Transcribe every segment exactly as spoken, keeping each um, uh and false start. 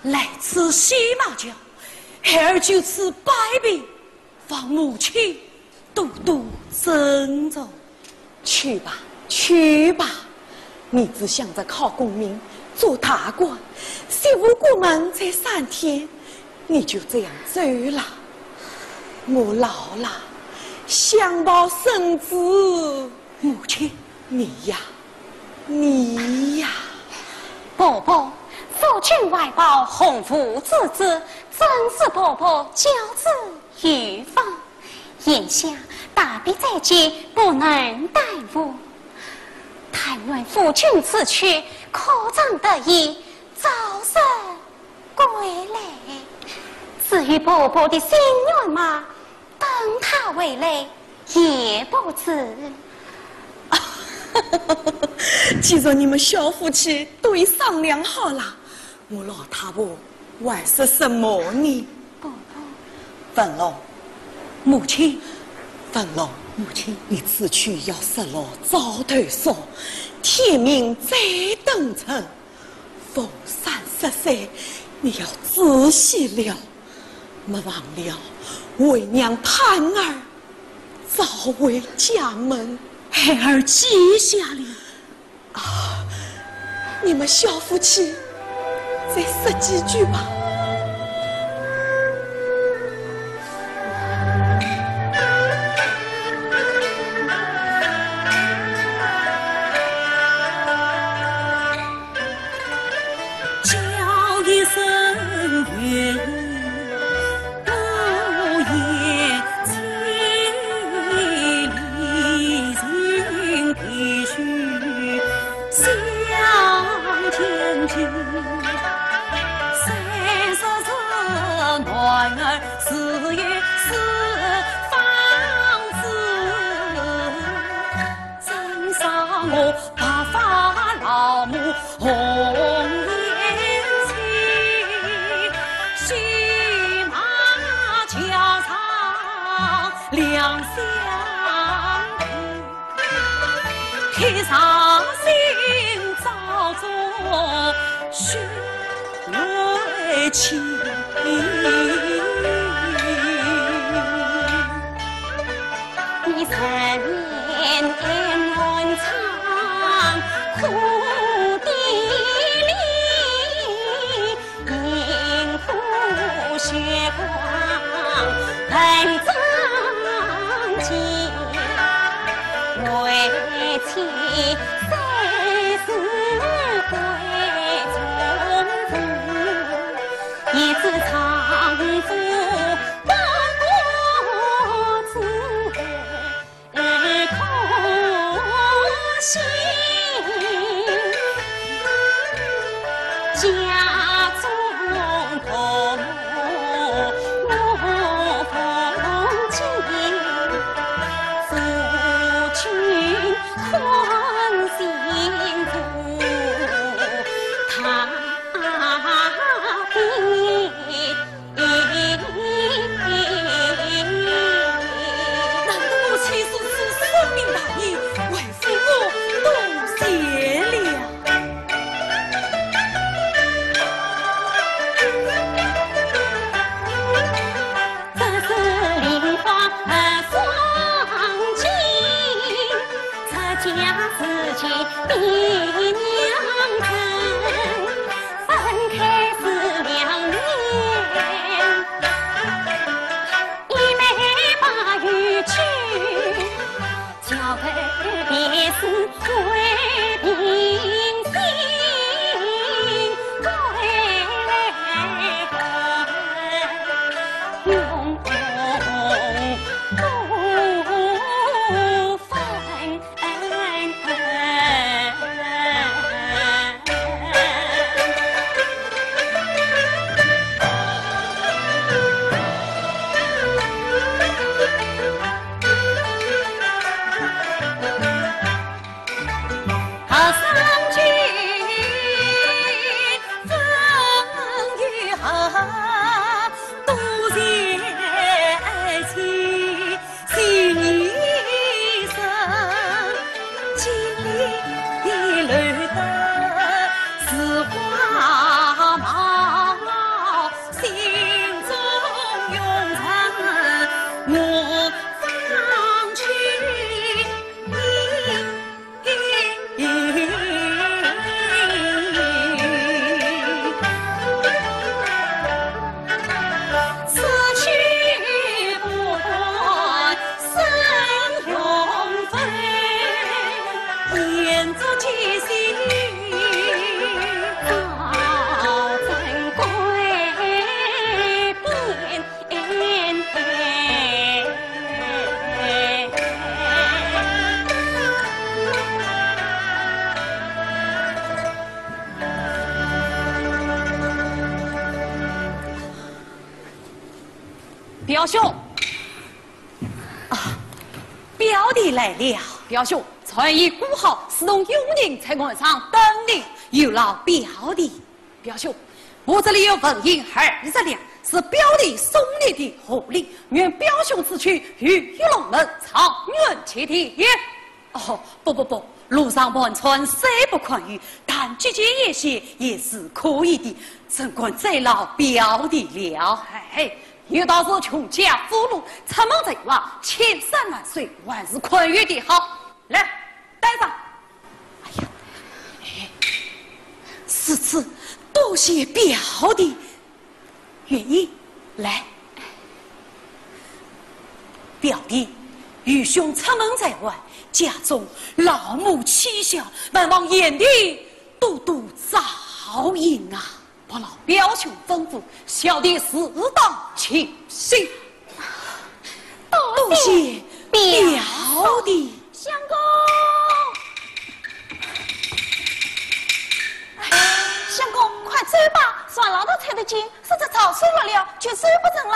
来此洗马脚，孩儿就此拜别，望母亲多多珍重。去吧，去吧，你只想着考功名，做大官，媳妇过门才三天，你就这样走了。我老了，想抱孙子。母亲，你呀，你呀。伯伯，夫君怀抱洪福之志，怎使伯伯教子有方？眼下大比赛期不能耽误。但愿夫君此去科场得意，早日归来。至于伯伯的心愿嘛，等他回来也不迟。既然你们小夫妻都已商量好了，我老太婆还说什么呢？伯伯。文龙。母亲。文龙。母亲。你此去要十六早头早，天明再登城。 逢三十三，你要仔细了，莫忘了为娘盼儿早回家门。孩儿记下了。啊，你们小夫妻再说几句吧。 叫一声爹，我也千里寻，地去相见去。三十岁男儿自有四方志。 怎生我白发老母红颜妻，洗马桥上两相陪，铁扇心照着许为妻。 你三年寒窗苦地里，银河血光奔征间，为妻生死归中途。 也知丈夫不过子而可惜，家中婆母我奉敬，夫君 宽心腹，他必。难得我妻子是深明大义，为父我多谢了。 这是梨花双径，出嫁时节比良辰，分开时两年，一妹把与君。 小妹便是为平心归来永不分。表兄。啊，表弟来了。表兄，船已过好，侍童佣人在岸上等你，有劳表弟。表兄，我这里有纹银二十两，是表弟送你的贺礼，愿表兄此去鱼跃龙门，长远结田。 哦，不不不，路上盘缠虽不宽裕，但节俭一些也是可以的，怎敢再劳表弟了。哎，有道是穷家富路，出门在外，千山万水，还是宽裕点好。来，带上。哎呀，哎，如此，多谢表弟。 愿意，来。表弟，愚兄出门在外，家中老母妻小，还望贤弟多多照应啊。不劳表兄吩咐，小弟自当尽心。多谢表弟。相公。哎，相公，快走吧，船浪头吹得紧， 是这潮水落了，就走不成了。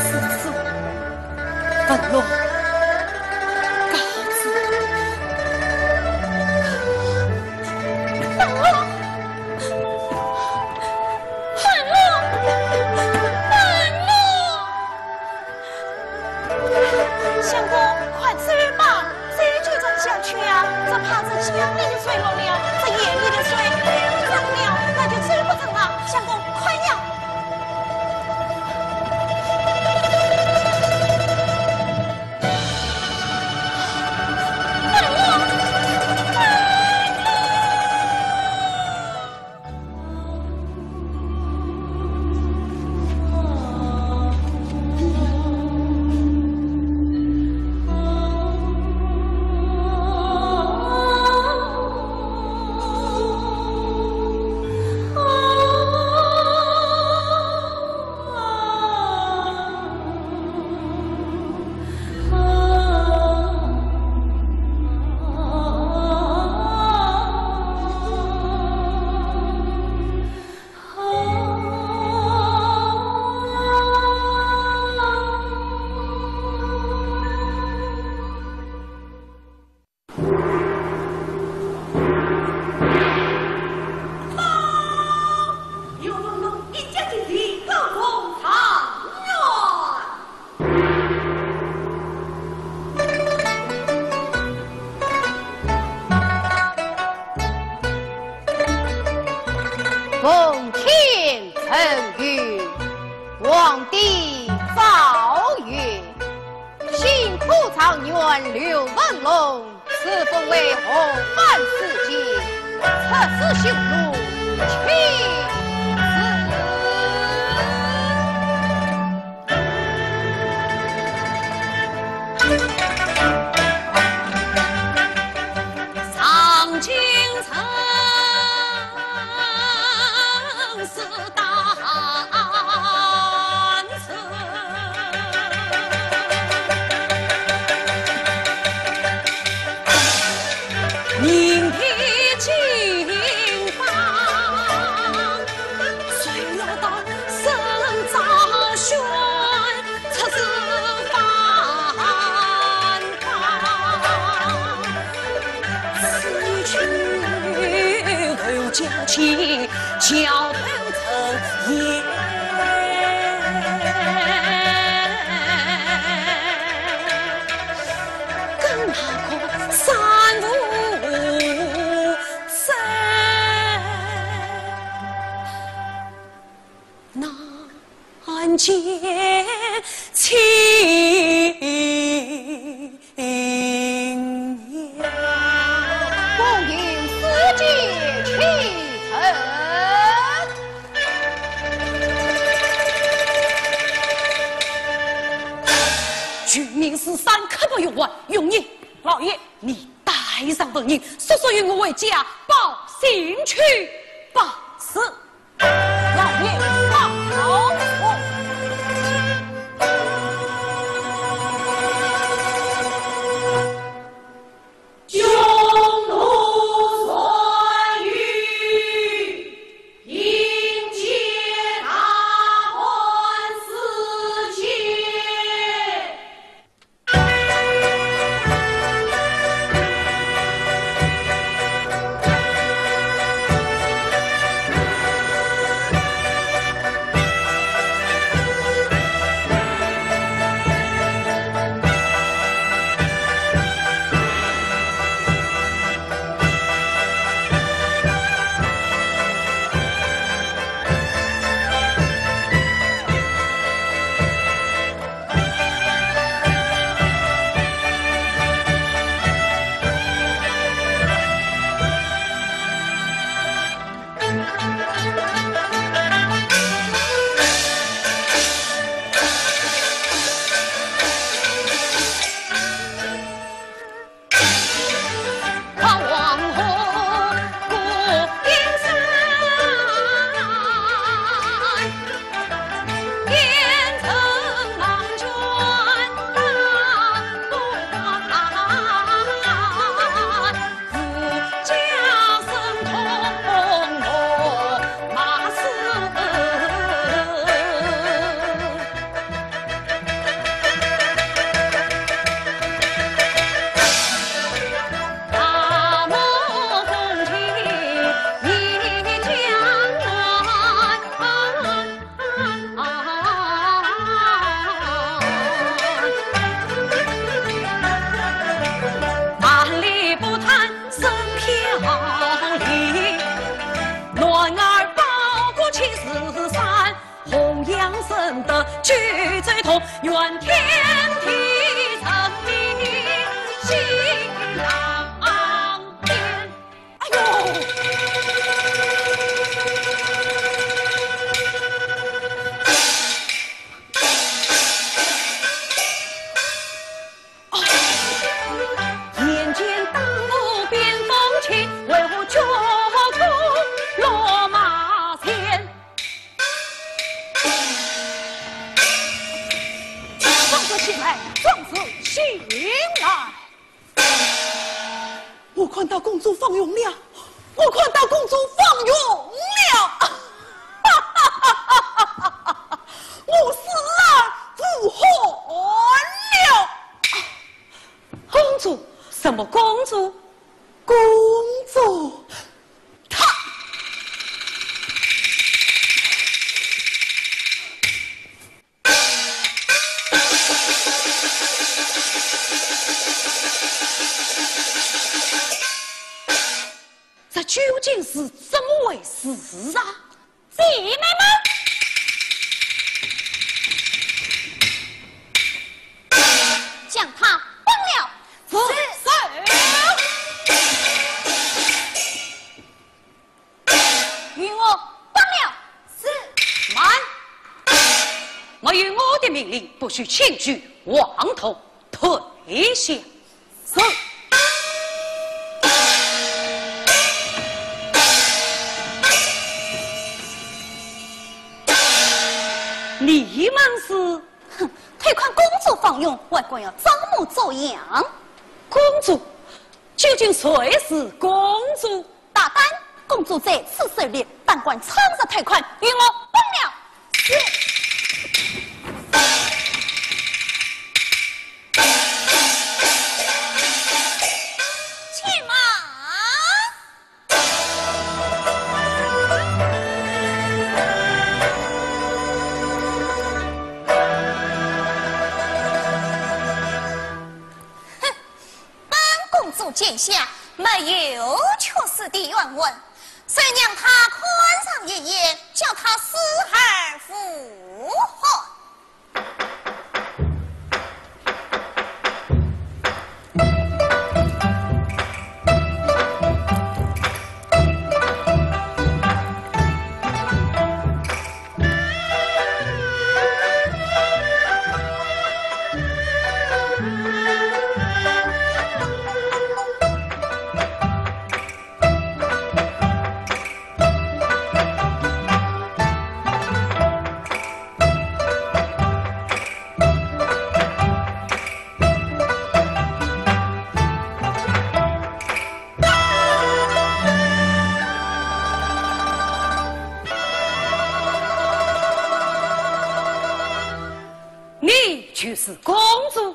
如此，文龙，告辞。文龙，文龙，文龙。 相公，快走吧，再久站下去呀，只怕这江里的水落了，这眼里的水流涨了，那就走不成了。相公，快呀！报！有文龙一家之人告状状元。奉天承运，皇帝诏曰： 新科状元刘文龙，此封为河南知县，出仕修路，请旨。上京城。 老爷，你带上文银，速速与我回家报信去吧。是。老爷，告。举杯同，愿天地人民心相连。哎呦！ 眼见当路边风起，为何举头落马前？壮士起来，壮士醒来！ 我看到公主芳容了，我看到公主芳容了，我死而无憾了。公主？什么公主？公主，她。 这究竟是怎么回事啊？姐妹们，将她绑了。是。是。 与我绑了。是。慢！没有我的命令，不许轻举妄动，退下。是。你们是？哼，偷看公主芳容，还敢要装模作样？公主？究竟谁是公主？ 大胆！公主在此手里，胆敢闯入偷看，与我绑了！是。且慢！哼！ 本公主见笑，没有屈死的冤魂，谁让她看上一眼，叫她死而无憾。 你就是公主，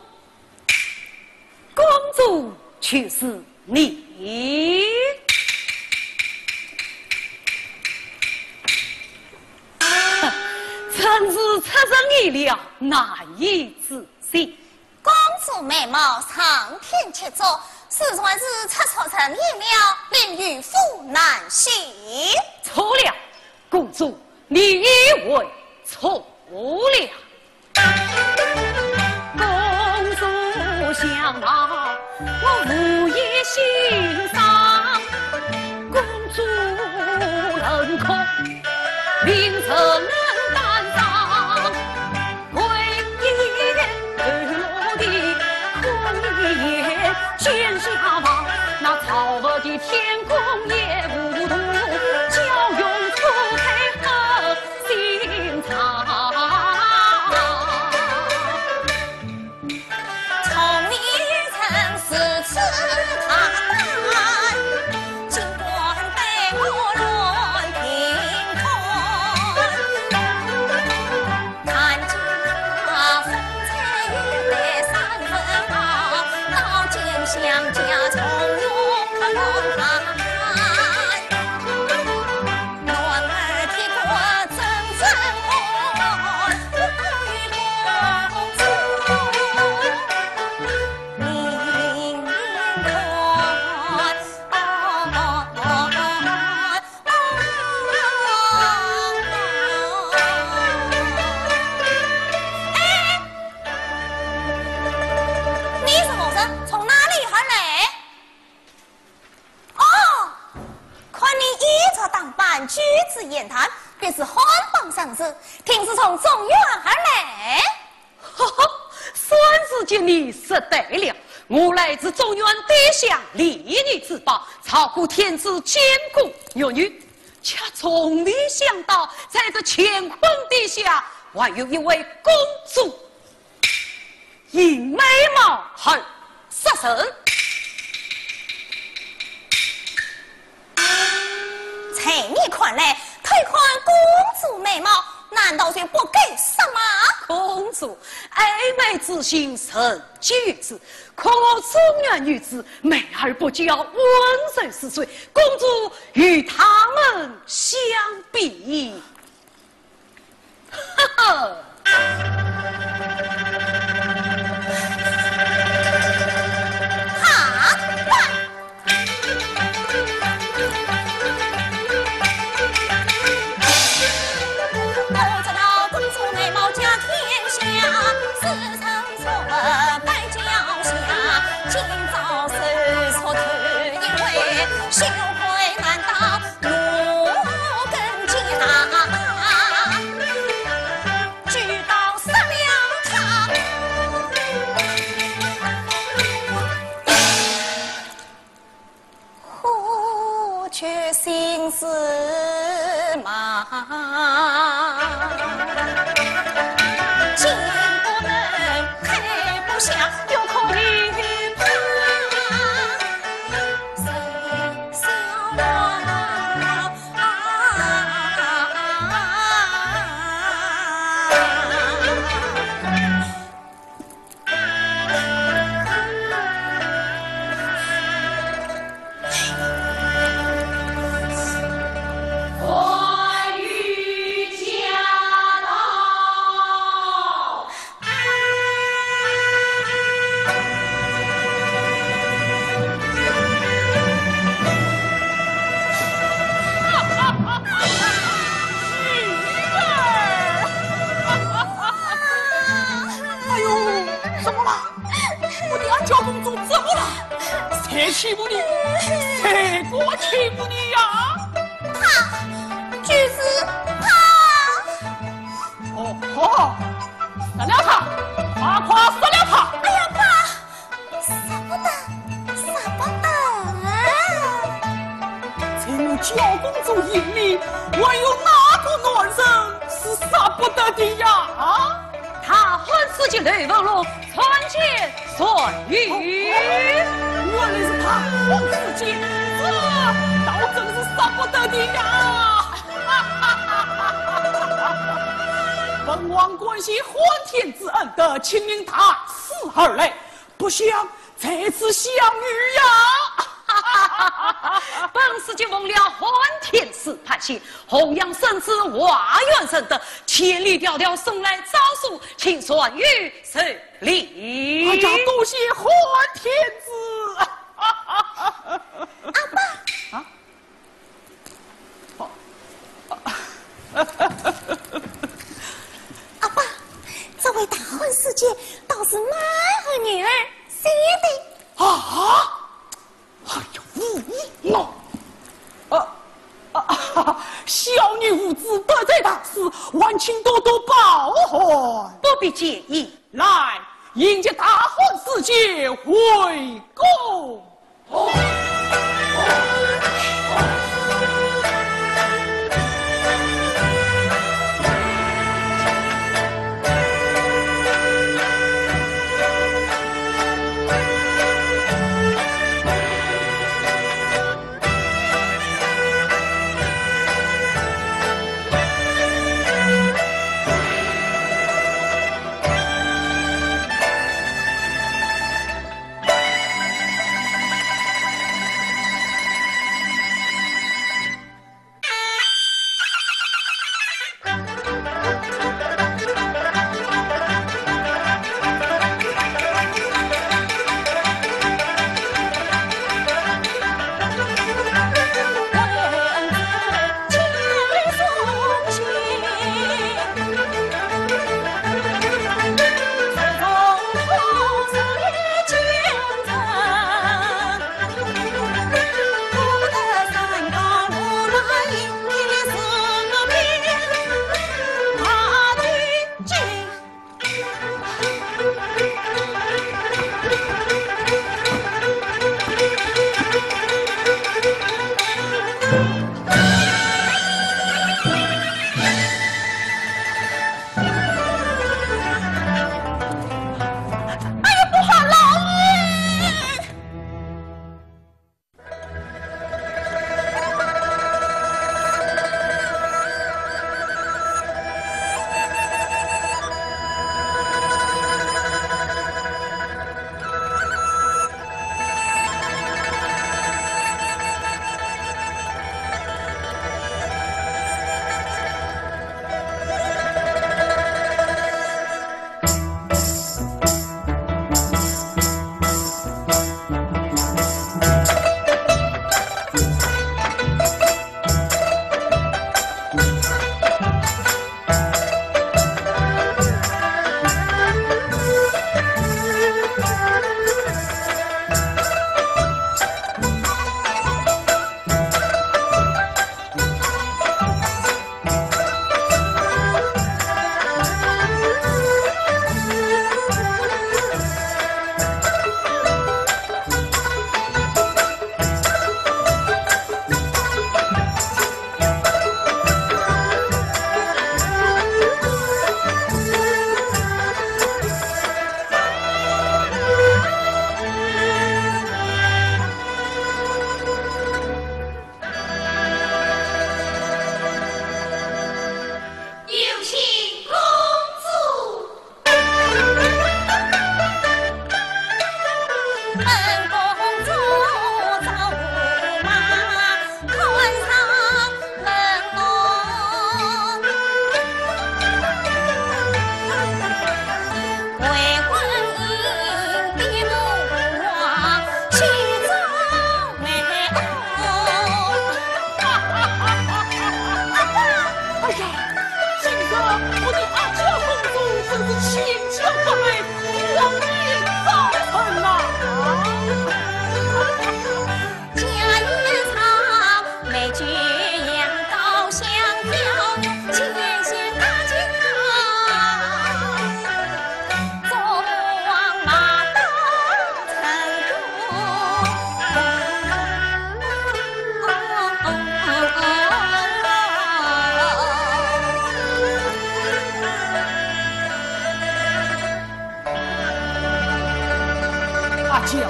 公主就是你。真是出人意料，难以置信。 公主美貌上天接触，自然是出错人意料，令愚夫难信。错了，公主，你误会错了。公主想到我无意欣赏，公主能哭，令人能担当。 桂叶流落的空言，剪下吧，那造物的天公也糊涂，叫用错开好心肠。聪明人如此大胆，竟敢对我乱评判。言谈，必是汉邦人士，听说从中原而来。哈哈，孙子建你说对了，我来自中原地下，礼遇之邦，朝歌天子，见过玉女，却从未想到，在这乾坤地下，还有一位公主。 银眉毛，好色神。在你看来，偷看公主眉毛，难道就不该杀吗？公主，爱美之心，人皆有之，可我中原女子，美而不骄，温柔似水，公主与她们相比， 哈哈。哈哈。哎呦，怎么了？我的阿娇公主怎么了？谁欺负你？谁敢欺负你呀？她，就是她。哦吼，杀了她，快快杀了她！哎呀，爸！ 杀不得，杀不得！在我娇公主眼里，还有哪个男人是杀不得的呀？大汉四姐刘文龙参见传谕。哦，原来是大汉四姐，这倒真是杀不得的呀！本王感谢汉天子恩德，亲临大 此而来，不想再次相遇呀！本四姐奉了汉天子派遣，弘扬圣旨，发扬圣德，千里迢迢送来诏书，请传谕受礼。哎呀，多谢汉天子！阿爸。啊？ 阿爸，这位大汉四姐倒是蛮合女儿心的。啊？哎呀，无义！啊，啊，小女无知，得罪大师，还请多多包涵。不必介意。来，迎接大汉四姐回宫。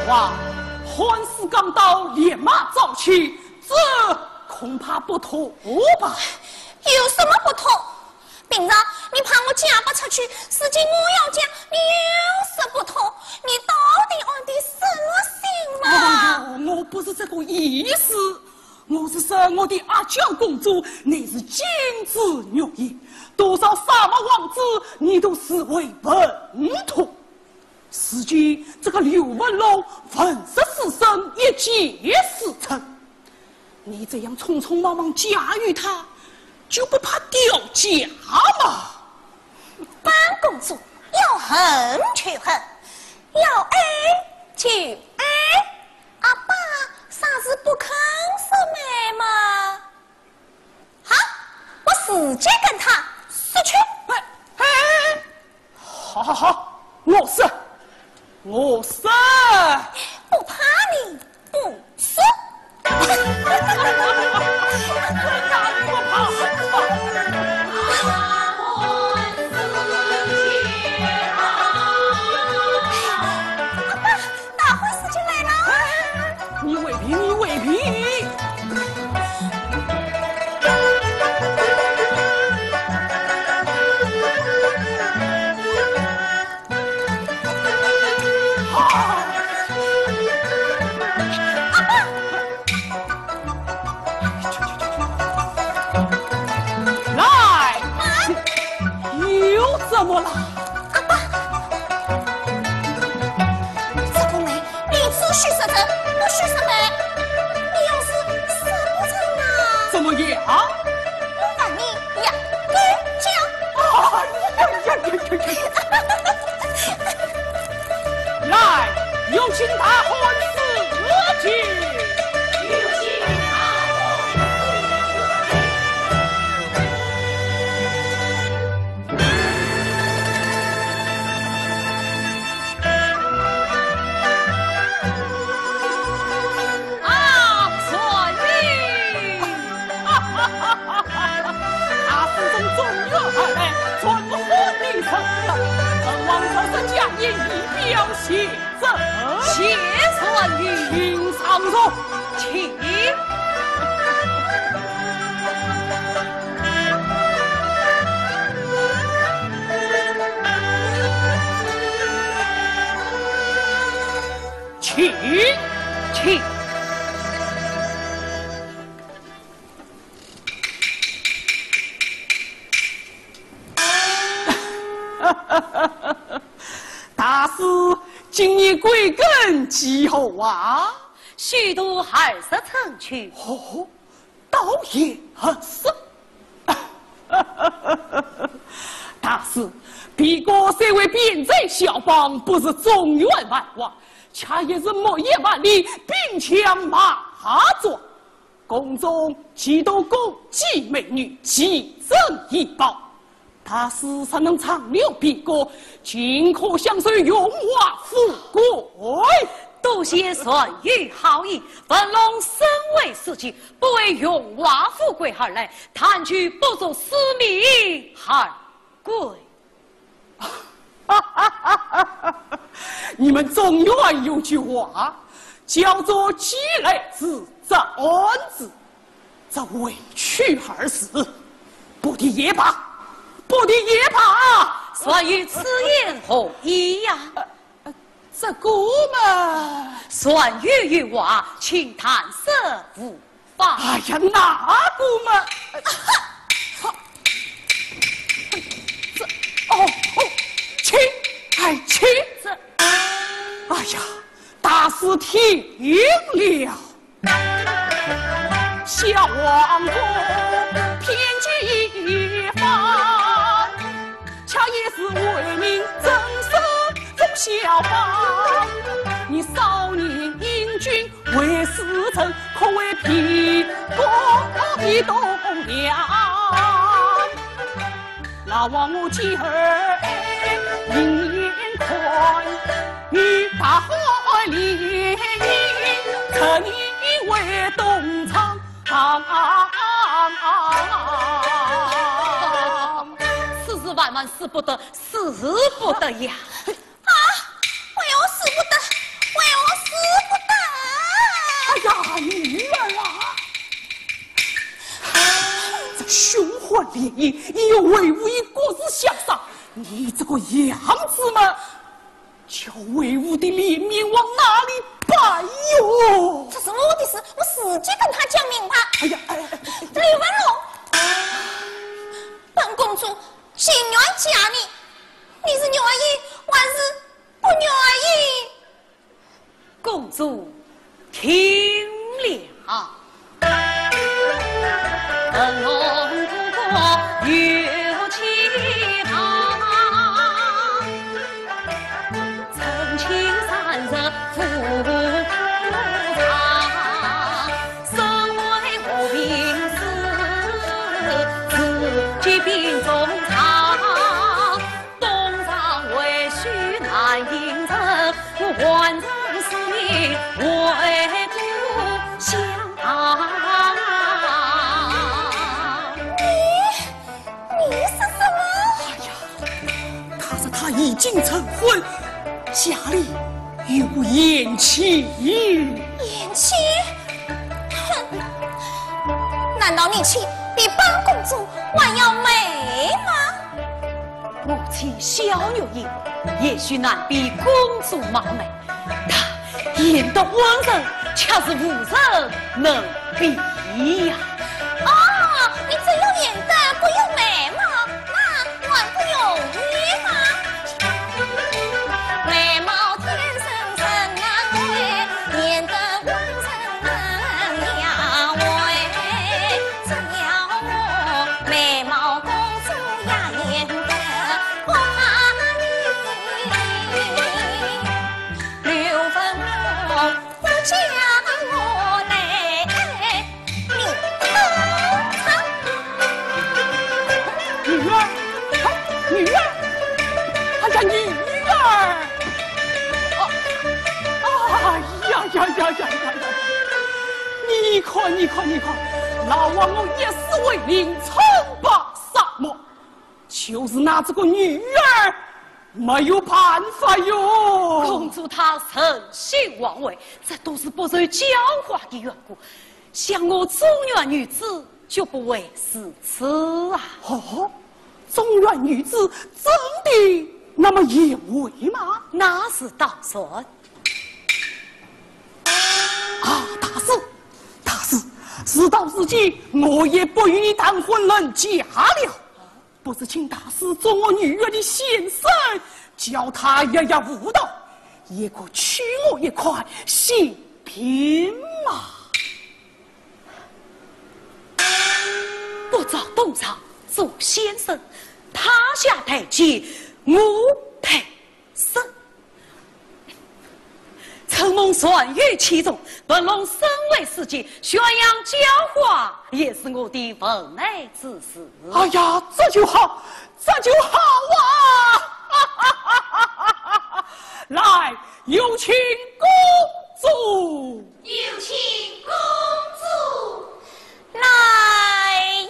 哇，汉使钢刀，连马早起，这恐怕不妥吧？有什么不妥？平常你怕我嫁不出去，如今我要嫁，你又说不妥，你到底安的什么心嘛？哎呦，我不是这个意思，我是说我的阿娇公主乃是金枝玉叶，多少沙漠王子，你都视为粪土。 如今这个刘文龙文弱书生，一介书生，你这样匆匆忙忙嫁与他，就不怕掉价吗？本公主要恨就恨，要爱就爱，阿爸啥事不肯说媒嘛？ 好，我直接跟他说去。哎，哎，哎，好，好，好，我说，我说。不怕你不说。不怕，不怕。阿爸， 大婚事情来了。哎，你回避，你回避。啊！来，又怎么了？阿爸，这个媒，你只许说成，不许说媒。你要是说不成啊？怎么样？我把你也给讲。哎呀呀呀呀呀！来，有请大婚司机。有请大婚司机。 啊，传令！大师从中原而来，传呼你成了。本王若是将言以表谢。 这，谢传令。请上座。请。请，请。 大师，今年贵庚几何啊？虚度二十春秋。哦，倒也合适。大师，敝哥虽为边塞小邦，不是中原蛮王，却也是木叶万里，兵强马壮。 宫中极多歌妓美女，奇珍异宝。大师若能唱了敝歌，尽可享受荣华富贵。多谢传谕好意，文龙身为书记，不为荣华富贵而来，弹曲不足使命而归。 你们中原有句话，叫做“既来之，则安之”。这“委屈”二字，不提也罢，不提也罢。传谕此言何意呀？呃，呃，这个嘛，传谕有话，请弹射无妨。 哎呀，那个嘛，这，哦，哦，请，哎，请。这，哎呀，大师听了。小王公偏居一方， 却也是为民增寿忠孝邦。你少年英俊未事成，可谓敝哥一栋梁。老王我今儿另眼看，你大好联姻，称你为东床。 此事万万使不得，使不得呀！啊，为何使不得？为何使便宜，也要为父一个字相杀。你这个样子嘛，叫为父的脸面往哪里摆哟？这是我的事，我自己跟他讲明白。哎呀，哎，哎，哎，刘文龙，本公主情愿嫁你，你是愿意还是不愿意？ 公主听了。你，你说什么？哎呀，他说他已经成婚，家里有个贤妻。贤妻？哼，难道你妻比本公主还要美吗？ 我妻小玉也，也许难比公主貌美，但贤德温顺，却是无人能比呀。哦，你只有贤德，不用美貌，那还不容易吗？美貌天生人难配，贤德温顺难呀喂。 只要我美貌公主呀贤德，我怕你刘文龙不嫁我来，你等着。女儿，哎，女儿，哎呀，女儿！啊，哎呀呀呀呀呀呀！你看，你看，你看，老王我一世为邻，称霸沙漠，就是拿这个女儿没有办法哟。公主她任性妄为，这都是不受教化的缘故。像我中原女子，绝不会如此啊。哦，中原女子真的那么贤惠吗？那是当然。 啊，大师，大师，事到如今，我也不与你谈婚论嫁了。不如请大师做我女儿的先生，叫她学学舞蹈，也可取我一块性命嘛。不找东床做先生，他下台阶，我台 生。承蒙传于其中，文龙身为世子，宣扬教化，也是我的份内之事。哎呀，这就好，这就好啊！来，有请公主。有请公主。 来也。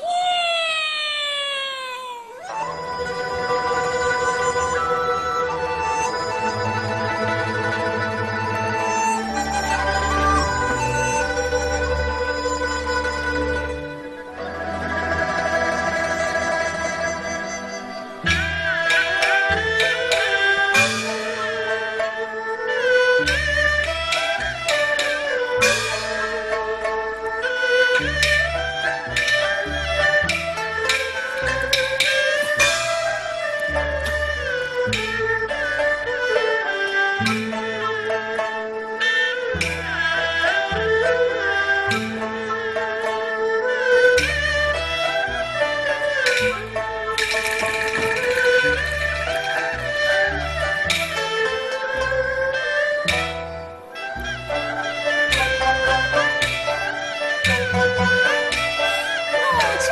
奴家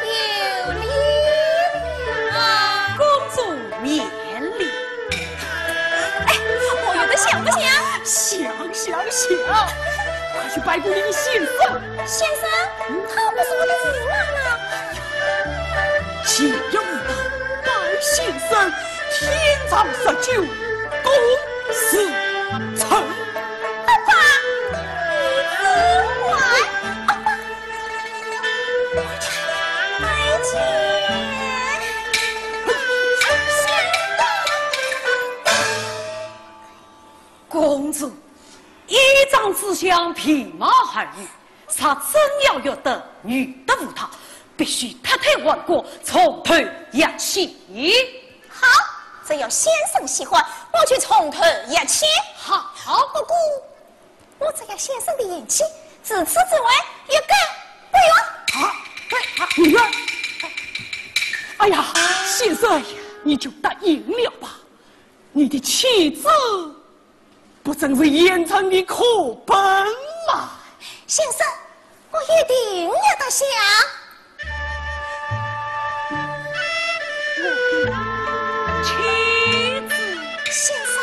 有礼了。公主免礼。哎，我有的像不像？像，像，像。快去拜过你的先生。先生？他不是我的驸马吗？既然你拜先生，天长日久，公事成。阿爸，你真坏。阿爸，我去拜一张纸箱，皮毛而已，若真要夺得女的舞台，必须脱胎换骨，从头学起。好，只要先生喜欢，我就从头学起。好，不过我只要先生的嫌弃，除此之外，一概不愿。啊，不愿？哎呀，先生，你就答应了吧，你的妻子 不正是严城的苦本吗？先生，我一定要答谢啊。妻子。先生。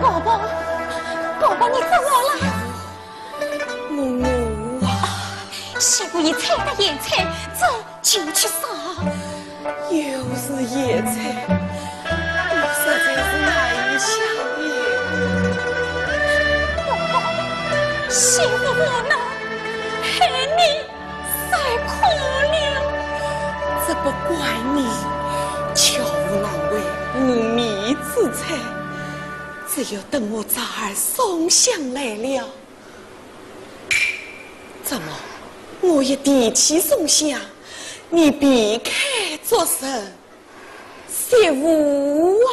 我，我啊。 媳妇，你啐得盐菜，这进去烧。又是盐菜，我实在是难以下咽。婆婆，媳妇无奈，害你受苦了。这不怪你，巧妇难为无米之炊。只有等我侄儿宋襄来了。怎么，我一提起宋襄，你避开作甚？媳妇啊！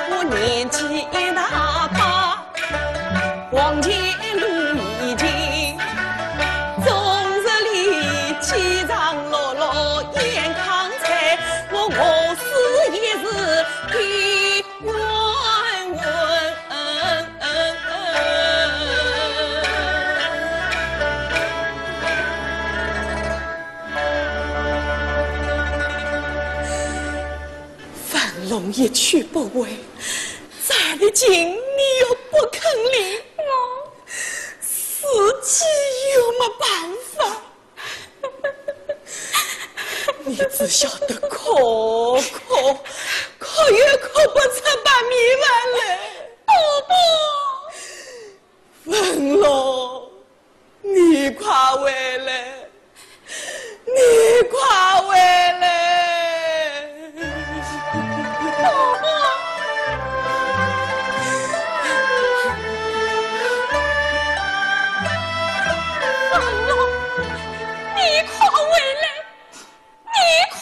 我年纪一大把，往前路已尽，终日里饥肠辘辘眼看着，我饿死也是个冤枉。 文龙一去不回，侄儿的情你又不肯领，我自己又没办法。你只晓得哭哭，哭也哭不出白米饭来。伯伯！文龙， 你快回来，你快回来！伯伯，文龙，你快回来！ 你看。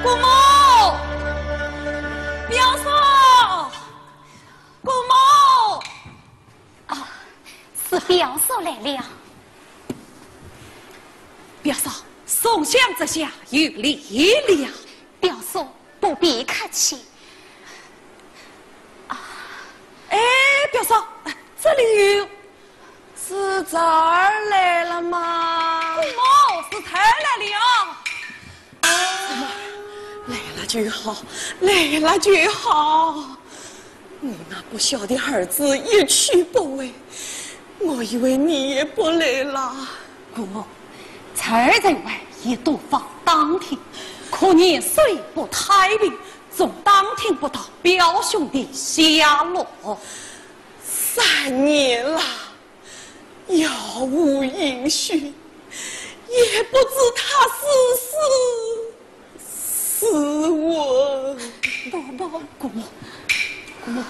姑母，表嫂，姑母。啊，是表嫂来了。表嫂，宋襄这下有礼了。表嫂，不必客气。 哎，表嫂，这里有，是侄儿来了吗？哦，是侄儿来了。来了就好，来了就好。我那不孝的儿子一去不回，我我以为你也不来了。姑母，侄儿在外也多方打听，可年岁不太平，总打听不到表兄的下落。三年了，杳无音讯，也不知他是死 是我。不，不，姑母，姑母，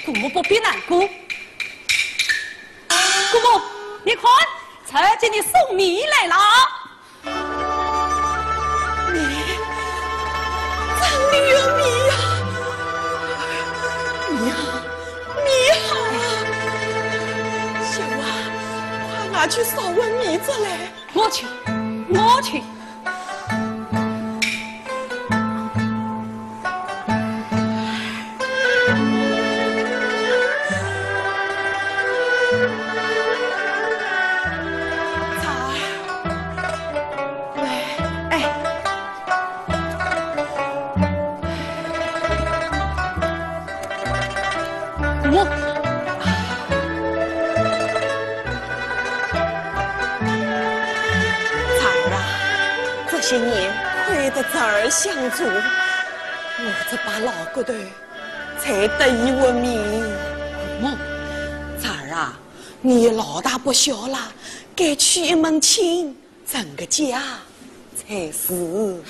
姑母不必难过。姑母，你看，侄儿给你送米来了。米？真的有米呀？米好，米好啊！秀华，快拿去烧碗米粥来。 我去，我去。哎，哎， 我。侄儿啊，这些年亏得侄儿相助，我这把老骨头才得以活命。姑母，侄儿啊，你老大不小了，该娶一门亲，成个家才是。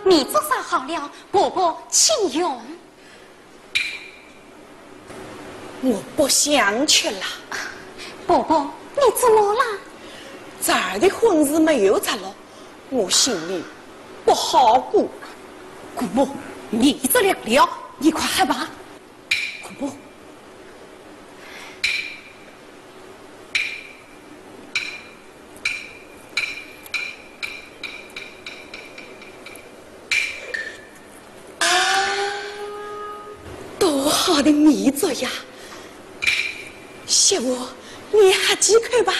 米粥烧好了，婆婆请用。 我不想吃了。婆婆，你怎么了？侄儿的婚事没有着落，我心里不好过。姑母，米粥凉了，你快喝吧。姑母。 多好的米粥呀！媳妇，你喝几口吧。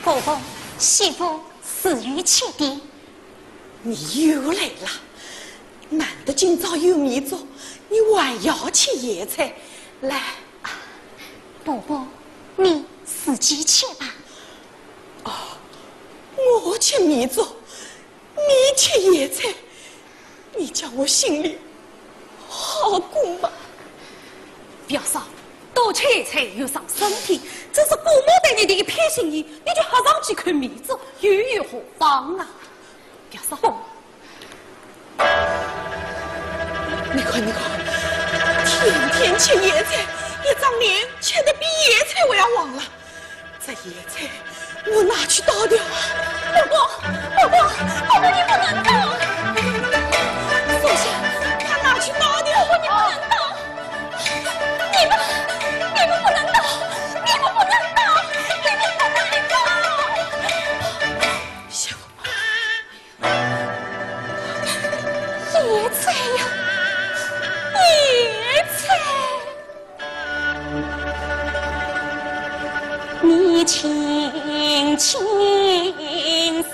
婆婆，媳妇自有气的。你又来了，难得今朝有米粥，你还要吃咸菜？来。婆婆，你自己吃吧。哦，我吃米粥， 你吃咸菜，你叫我心里好过吗？表嫂，多吃一菜有伤身体，这是姑母对你的一片心意，你就喝上几口米粥，又有何妨啊？表嫂，你看，你看，天明天吃野菜，一张脸吃得比野菜还要黄了。这野菜我拿去倒掉。伯伯，伯伯，伯伯，你不能倒！松下，快拿去倒掉！伯伯，你不能倒！你们，你们不能倒！你们不能倒！你们不能倒！小野菜呀，野菜。你轻轻声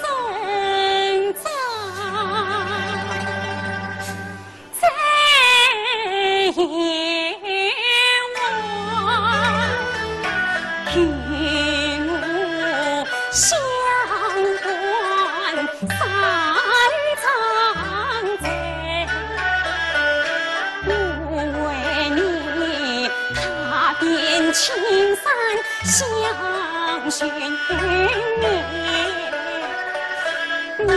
张，再言我，与我相关。 三丈哉，我为你踏遍青山相寻觅，你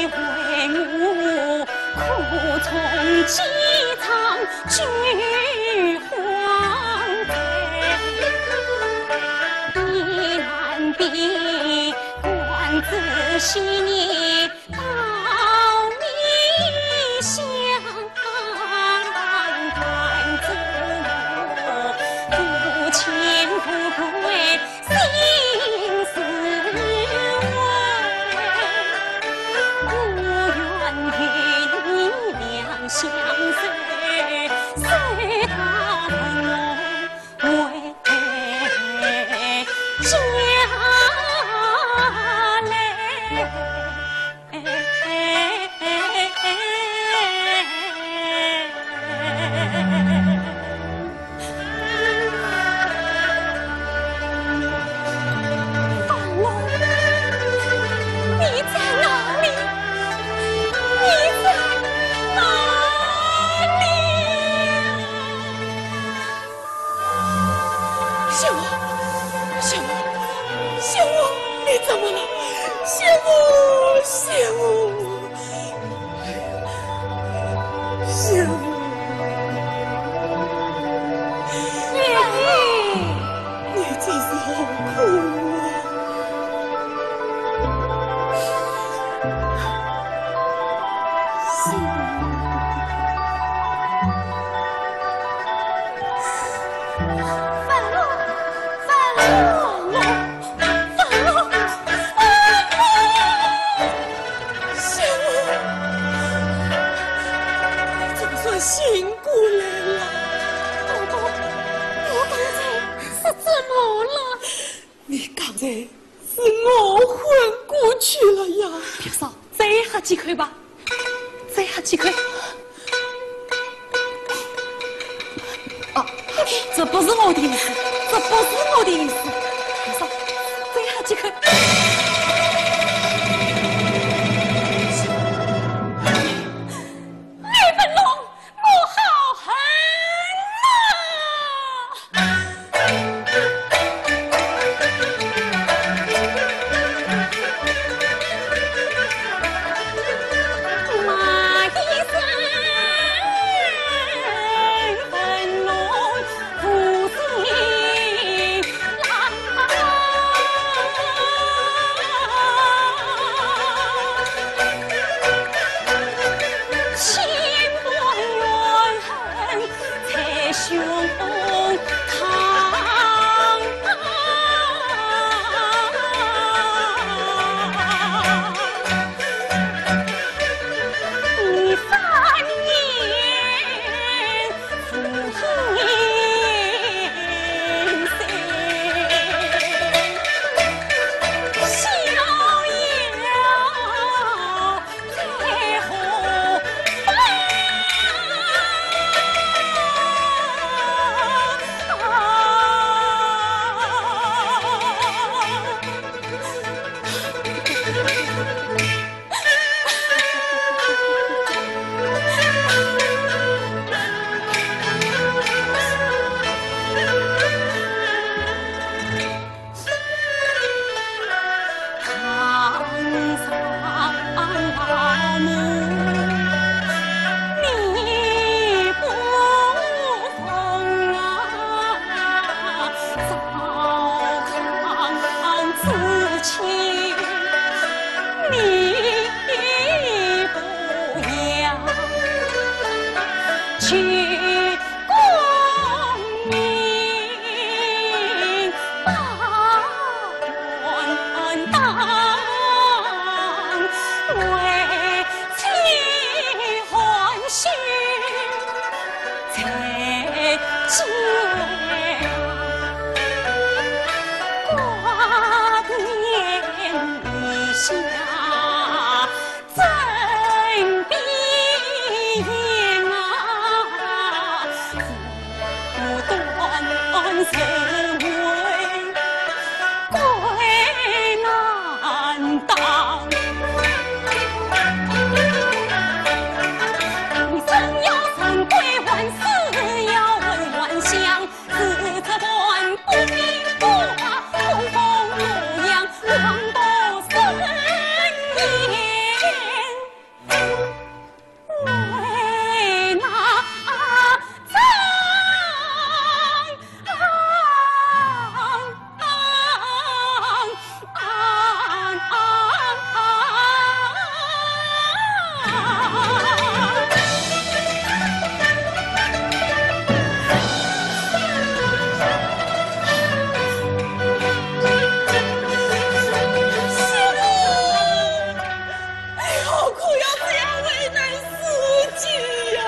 为我苦从机场救 荒哉，你难比观子昔年到你乡，看着我无亲无归心似灰。我愿与你两相随，随到龙 回家来。方龙，你在哪里？你在哪里？ 相公，相公，相公，你怎么了？相公，相公，相公。哎，你真是好苦啊！ 相公，你总算醒过来了。伯伯，我刚才是怎么了？你刚才是我昏过去了呀。别说，再喝几口吧。 再喝几口。哦，这不是我的意思，这不是我的意思。你说，再喝几口。李文龙，我好恨呐！哎呦，可要这样为难自己呀！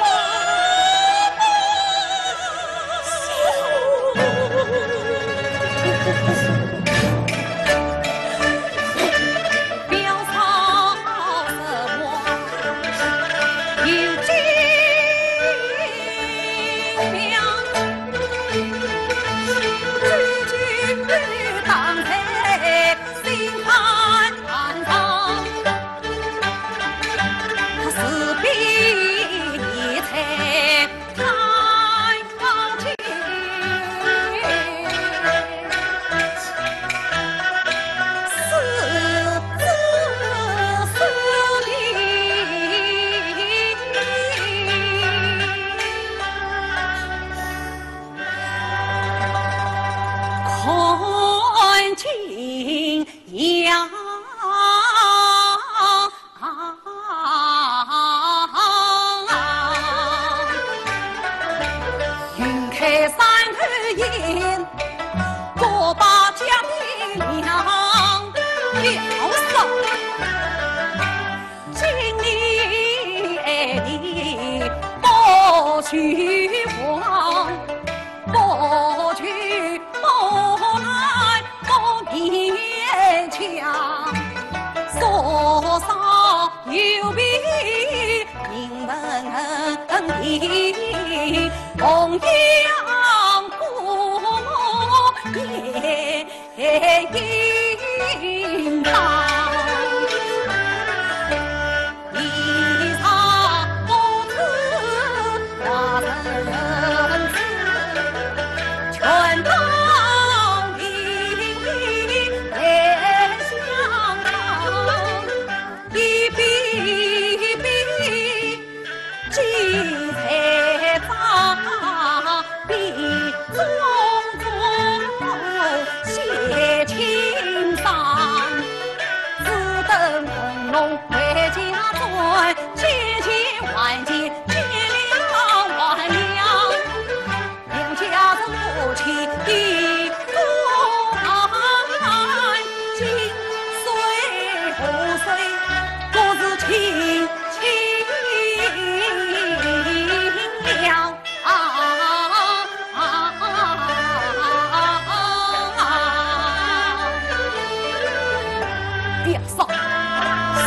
表嫂，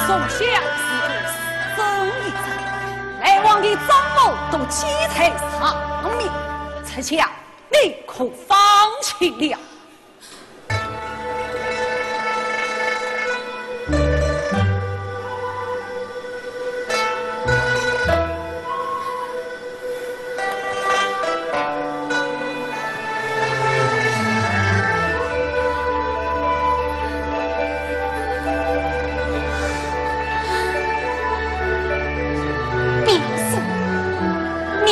从小是个生意人，来往的账目都记在上面，这下你可放心了。 表叔，你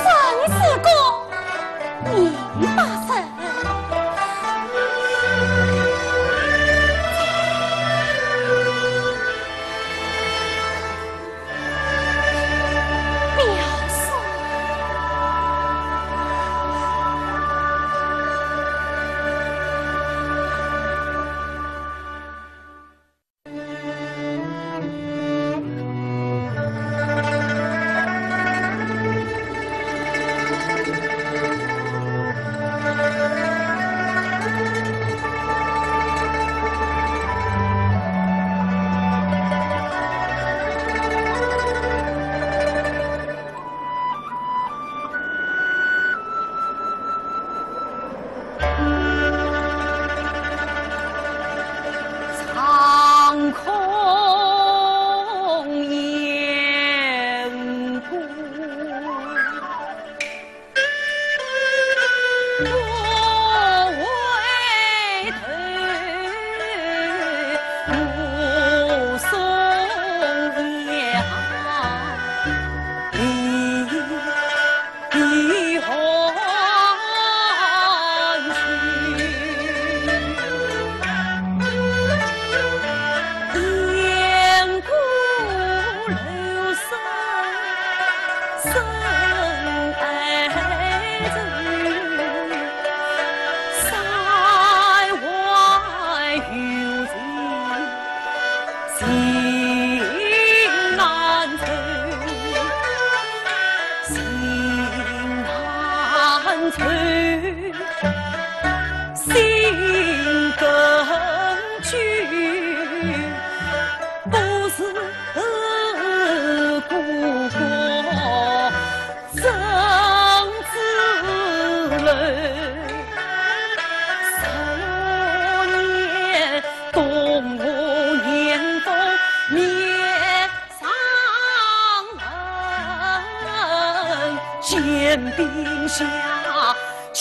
真是个明白人。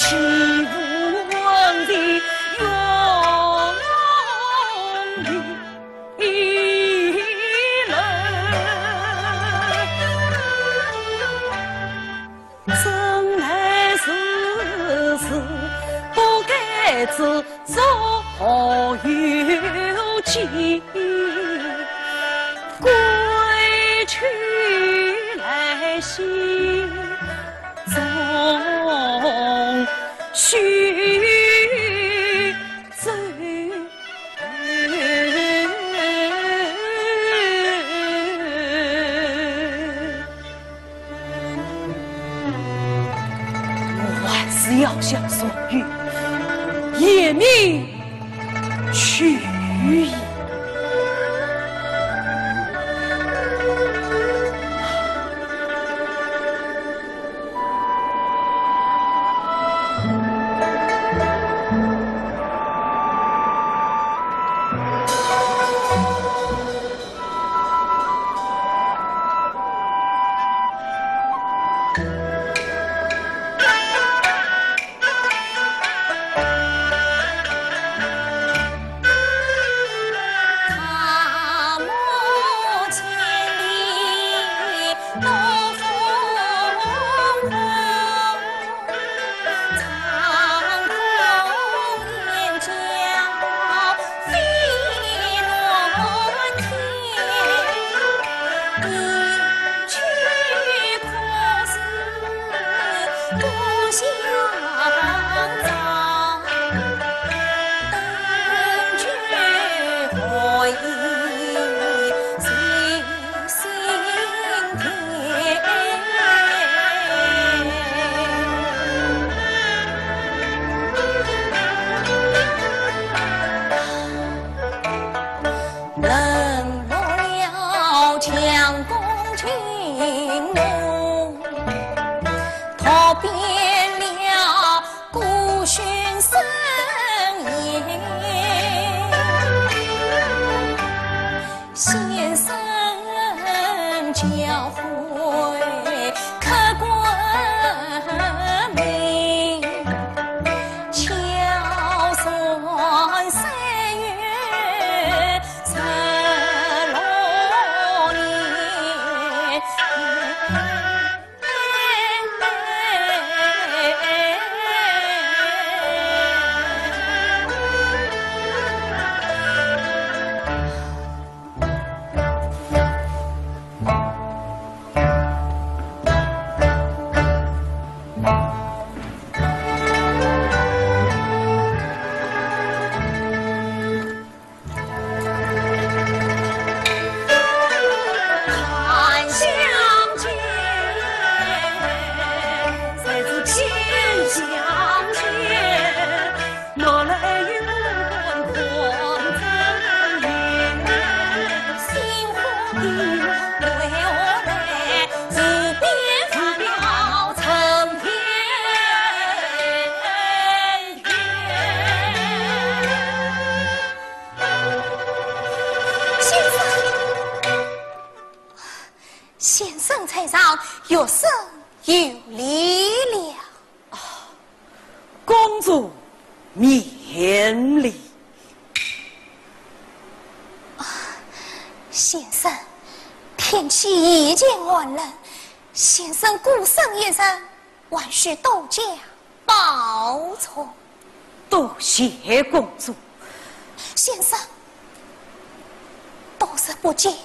我还是要向宋玉言明去意。先生，先生在上，学生有礼了。 公主免礼。啊，先生，天气已经寒冷，先生孤身一人，还需多加保重。多谢公主。先生，多日不见，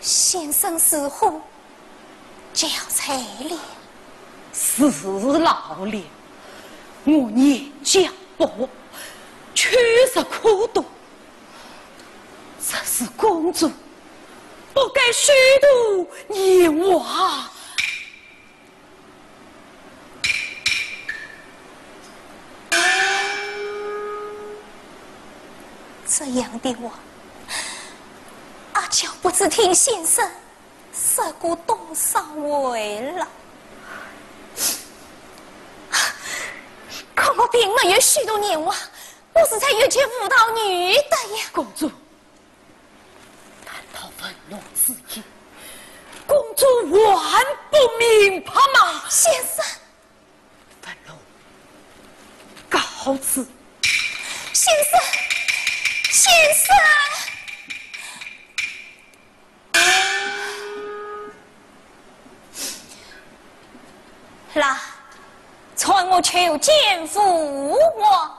先生似乎 憔悴了。是老了，我年纪不小，确实苦读。这是公主不该虚度年华。这样的话，阿娇不知听先生 说过多少回了。可我并没有虚度年华，我是在遇见吴道女的呀。公主，难道文龙之意，公主还不明白吗？先生， 文龙，到此。先生，先生！来，传我求见父王。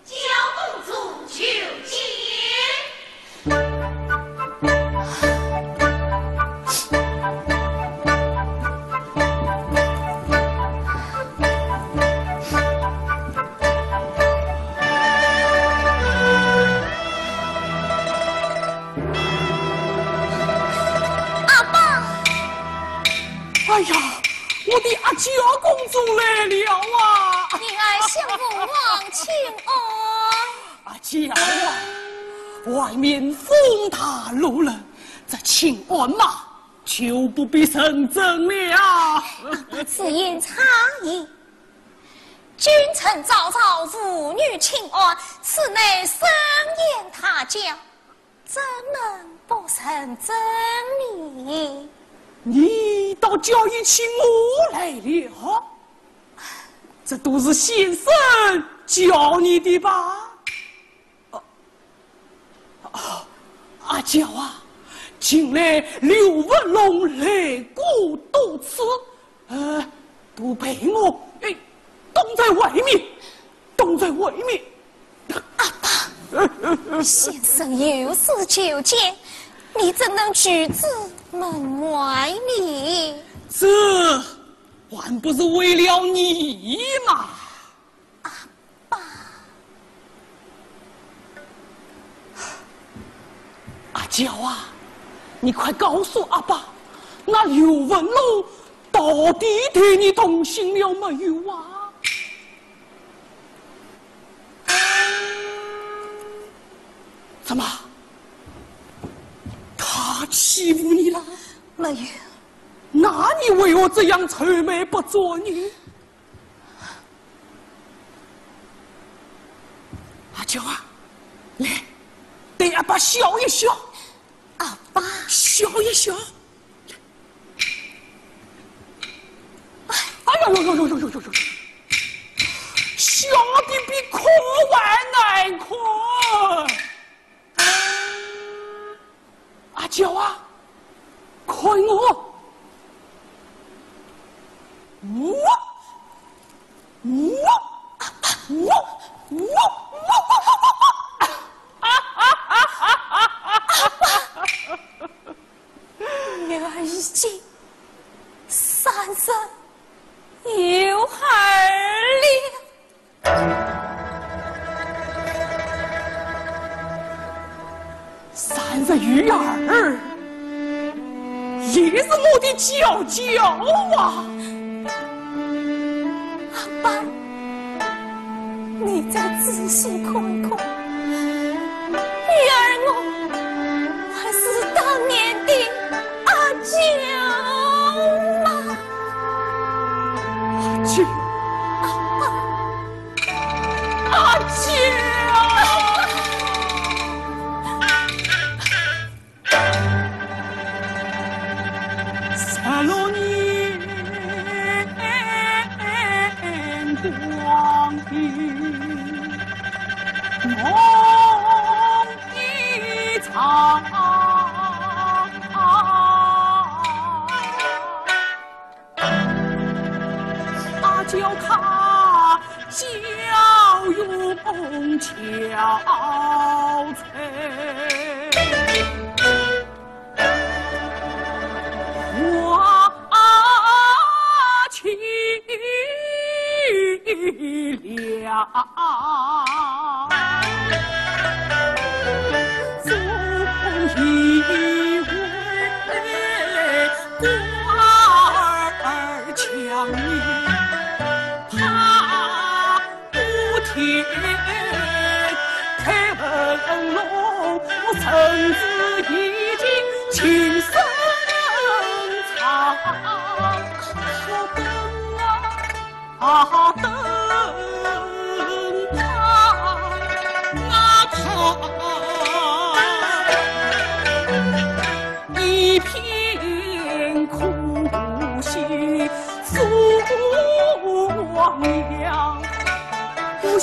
叫公主求见。阿爸。哎呀，我的阿娇公主来了啊！女儿向父王请安。 阿娇啊，外面风大露了，这请安嘛，就不必认真了。阿爸此言差矣。君臣早朝父女请安，此乃深宴大阊，怎能不认真呢？你倒叫伊请我来了，这都是先生叫你的吧？ 哦，哦，阿娇啊，近来刘文龙来过多次，呃，都被我，哎，冻在外面，冻在外面。阿爸，先生有事求见，你怎能拒之门外呢？这还不是为了你吗？ 阿爸。阿娇啊，你快告诉阿爸，那刘文龙到底对你动心了没有啊？怎么？他欺负你了？没有。那你为何这样愁眉不展呢？ 阿娇啊，来，对阿爸笑一笑。阿爸。笑一笑。哎呀呦呦呦呦呦呦呦呦！笑得比哭还难看。 阿娇啊，看我！我，我，我，我，我，女儿已经三日有二了。 三日有二，也是我的娇娇啊！阿爸，你再仔细看看，女儿我还是当年的阿娇吗？阿娇。阿爸。 阿娇！十六年光阴，梦一场。 阿娇她娇容憔悴，我凄凉。 啊，等啊，啊，他一片苦心诉黄杨。我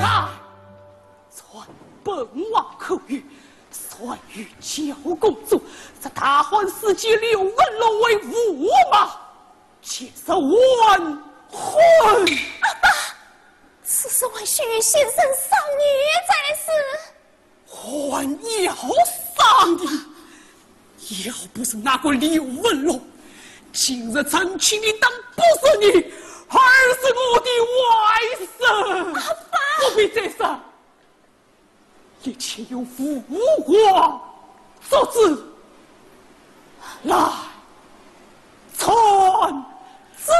啊！传本王口谕，传与九公主，这大汉四姐刘文龙为驸马， 今日完婚。阿爸，此事还需先生商议再是。还要商议？要不是那个刘文龙，今日成亲的当不是你，而是我的外甥。阿爸！不必再说， 一切由父王做主。来，传旨。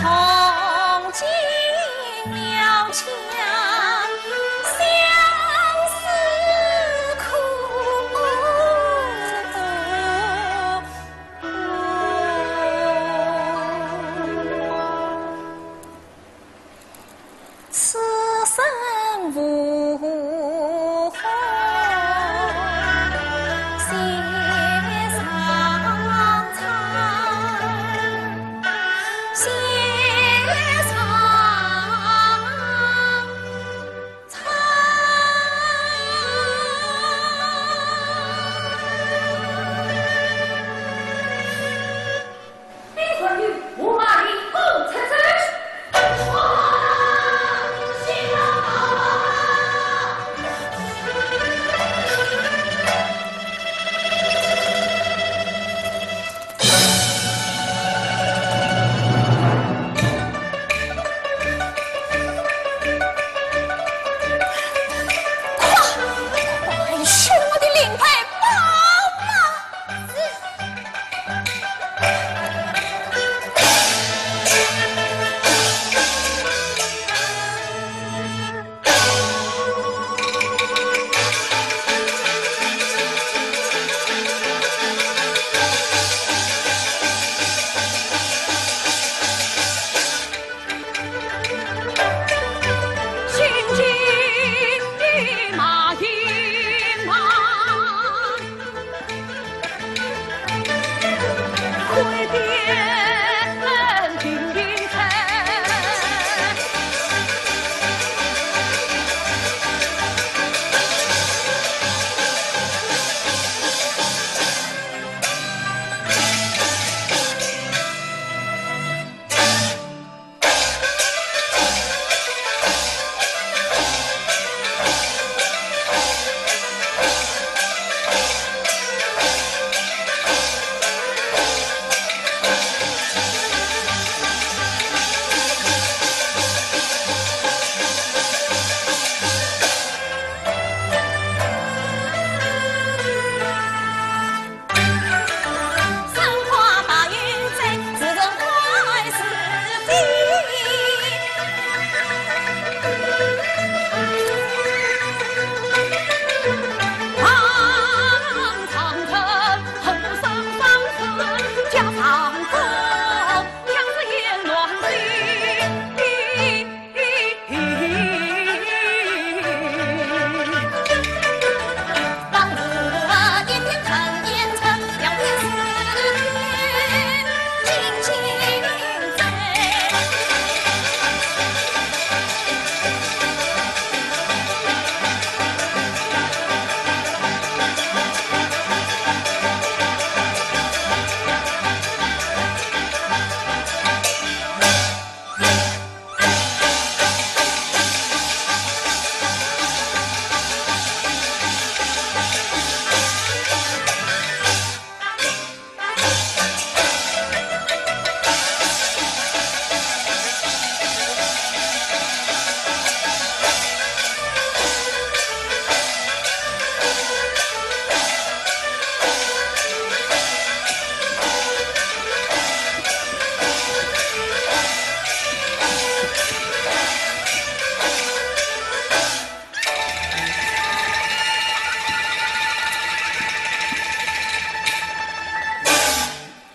快，快取我的令牌宝马！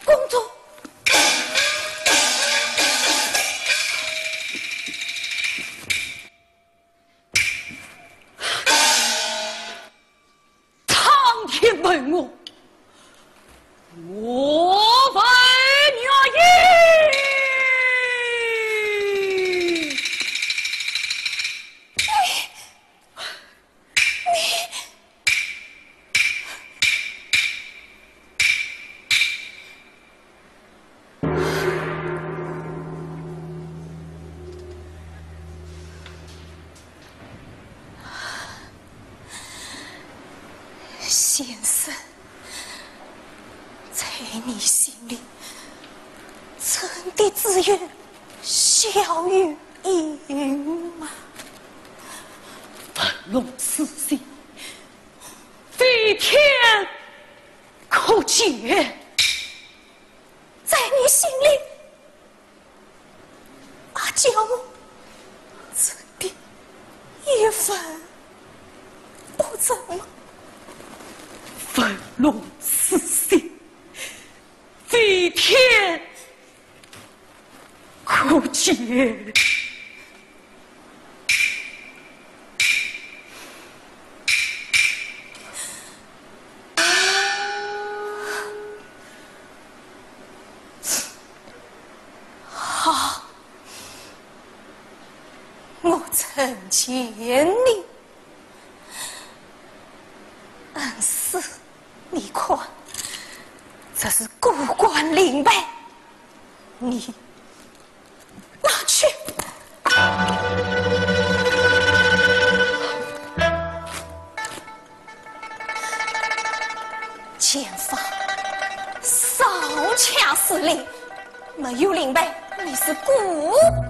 公主，苍天问我，我问你。 先生，在你心里，真的只有小玉英吗？问论此事，非天可解。在你心里，叫我真的一文不挣吗？文龙书信，飞天可见。 好，我成全你。恩师，你看，这是过关令牌，你 拿去。前方少恰势利，没有令牌，你是过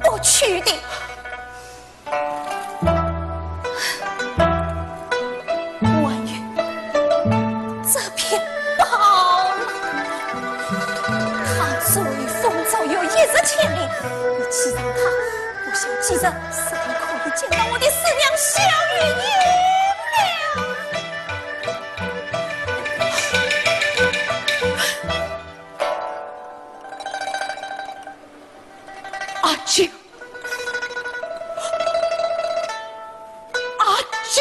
不去的。 还有这匹宝剑，它虽风走有一日千里，你骑上它，我想几日是可以见到我的师娘萧月英了。 阿舅，阿舅，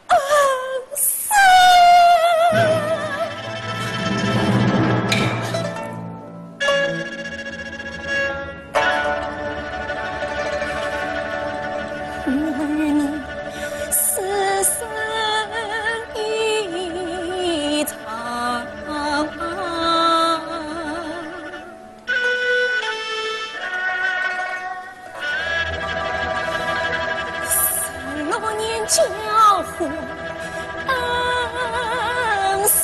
恩师。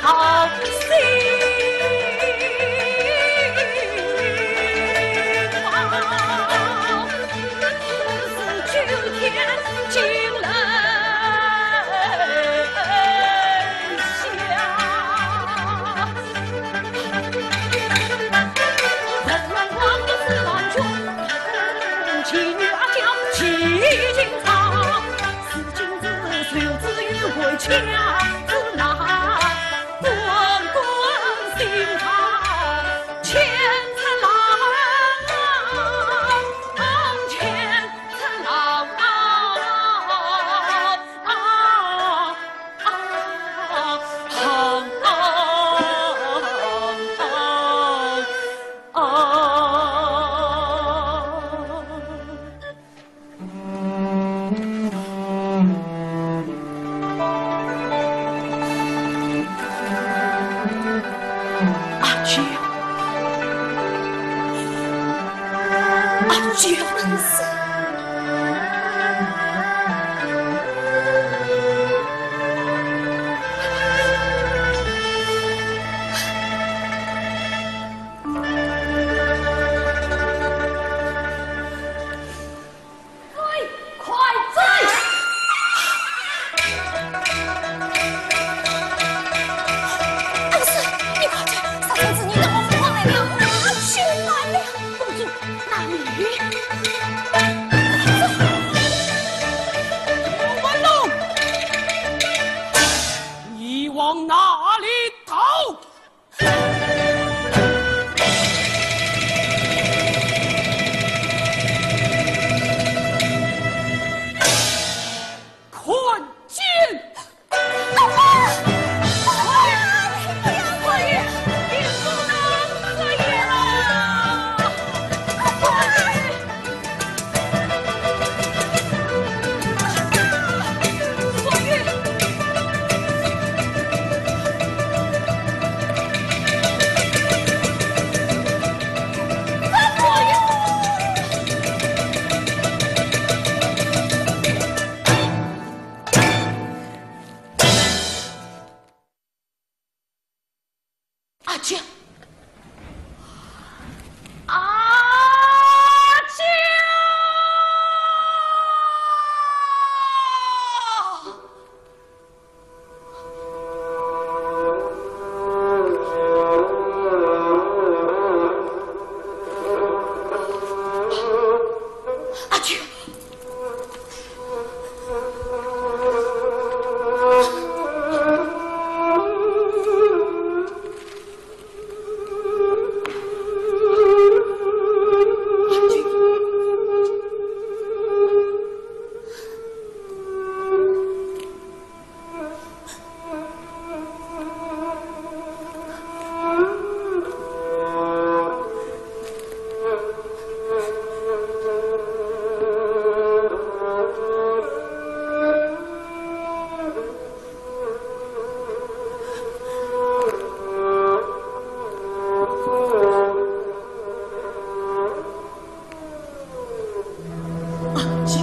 阿娇，阿娇。阿娇，阿娇！阿娇！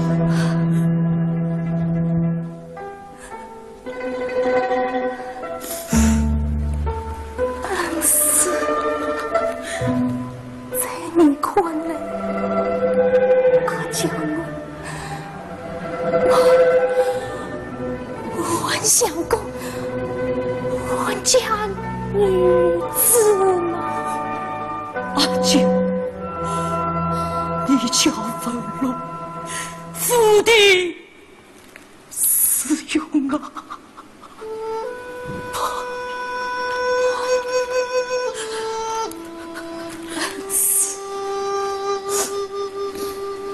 但是，在你看来，阿娇，我，我还像个混家女子吗？阿娇，你家文珑府第 是有我。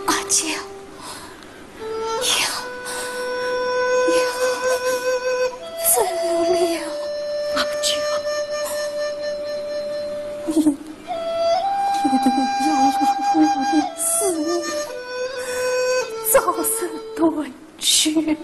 阿娇，要，要走了。阿娇，你一定要如我所愿，早日断 去。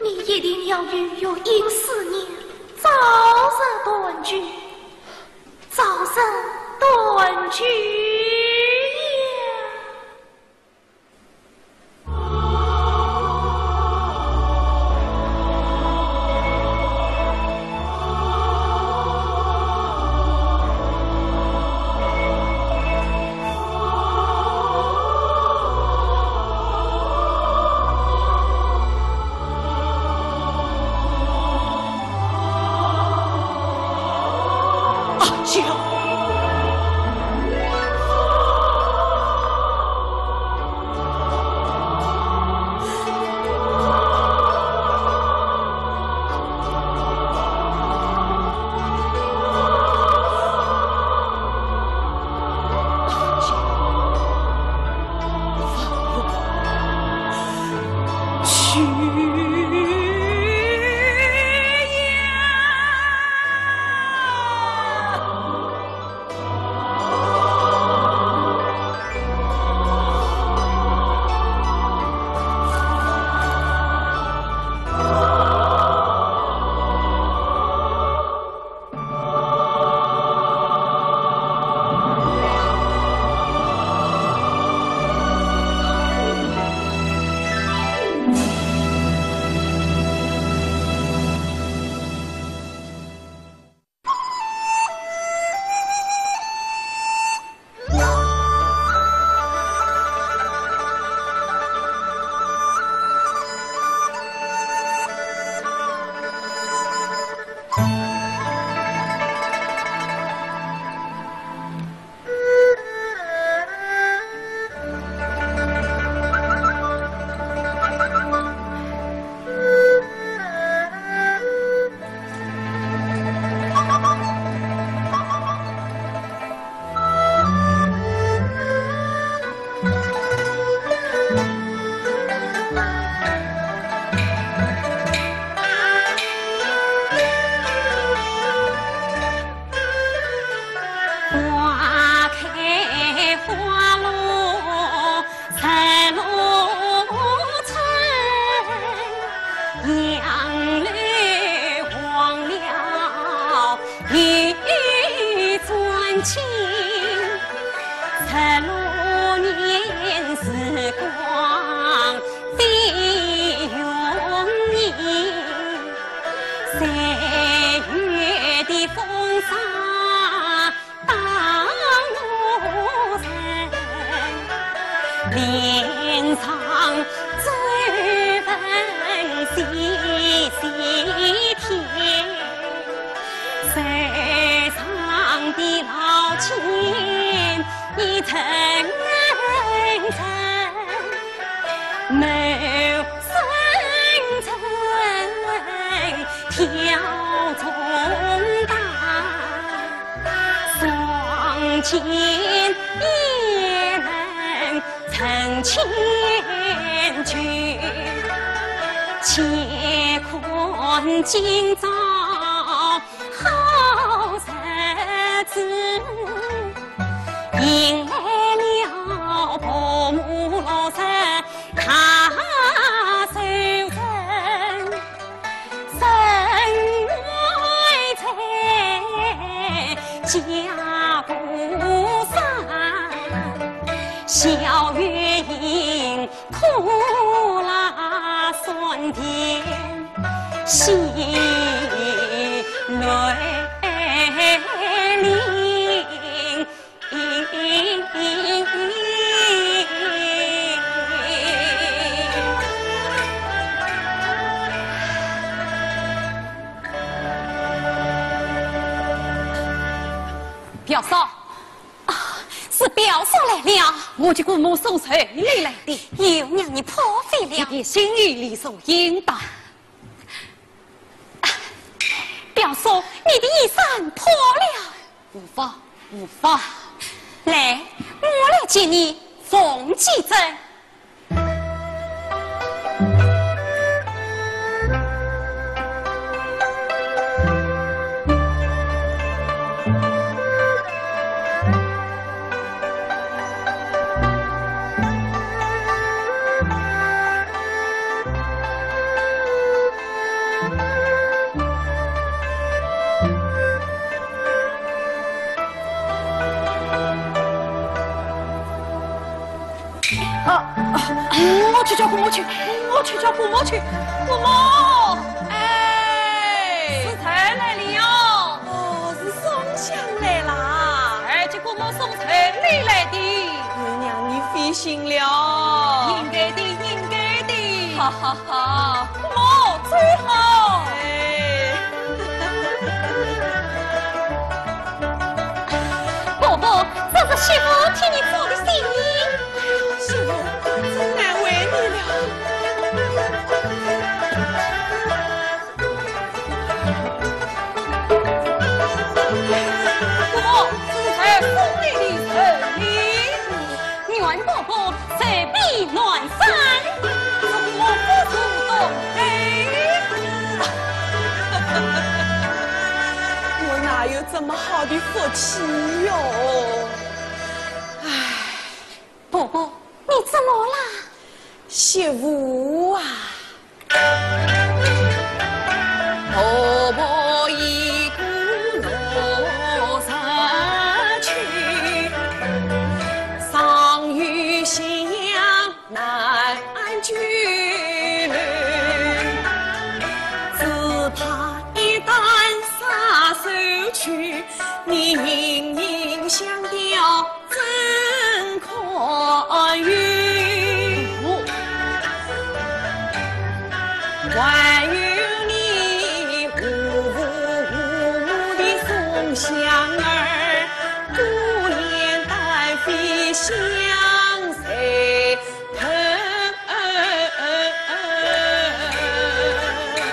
你一定要与月英思念，早日团聚，早日团聚呀！情，十六年时光飞云影，岁月的风沙打我人，连场追问西西天。 山上的老千一阵阵，满山村跳中大，双肩也能撑千斤。且看今朝 好日子，迎来了婆母六十大寿辰，盛会在家鼓山，小月影 苦辣酸甜喜来临。表嫂， 啊，是表嫂来了。我给姑母送寿礼来的。又让你破费了。你的心意理所应当。啊，表嫂，你的衣衫破了。无妨，无妨。来，我来给你缝几针。 啊，啊，我去叫姑母去，我去叫姑母去，姑母！哎，是谁来了？哦，是宋香来啦。哎，给姑母送寿礼来的。又让你费心了。应该的，应该的。哈哈哈，姑母最好。哎。 婆婆，这是媳妇替你做的寿礼。媳妇，真难为你了。婆婆，这是谁送你的寿礼？ 愿婆婆寿比南山，祝我福寿同飞。我哪有这么好的福气哟？唉。婆婆，你怎么啦？媳妇啊！ 婆婆已过六十秋，尚有香难救留。只怕一旦撒手去，你隐隐香调 怎可有？还有你无父无母的宋香儿，孤雁单飞向谁投？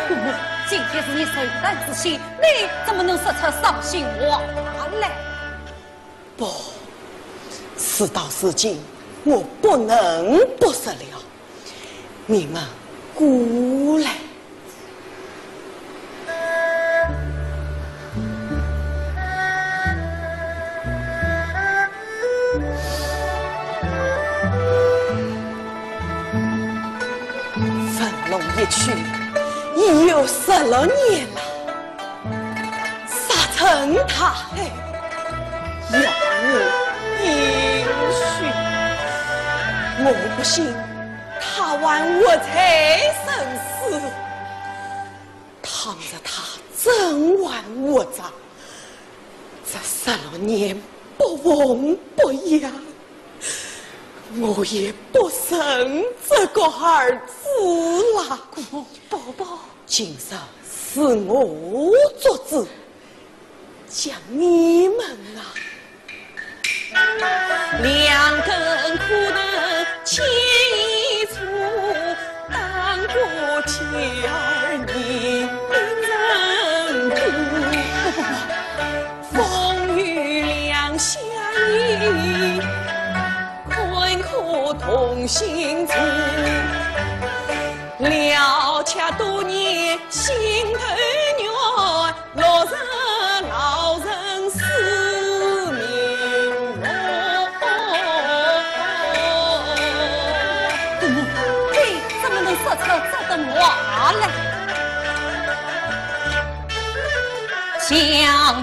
姑母，今天是你寿诞之喜，你怎么能说出伤心话来？ 不，事到如今，我不能不说了。你们过来。樊龙一去已有十六年了，沙尘大海。要我应允，我不信他还活在人世。倘若他真还活着，这十六年不风不雨，我也不成这个儿子了。姑母，婆婆。今日是我做主， 将你们啊，两根枯藤牵一柱，当个妻儿你认得。风雨两相依， 看客同心处，了却多年心头愿，落日老人思明月。姑母，你怎么能说出这等话来？想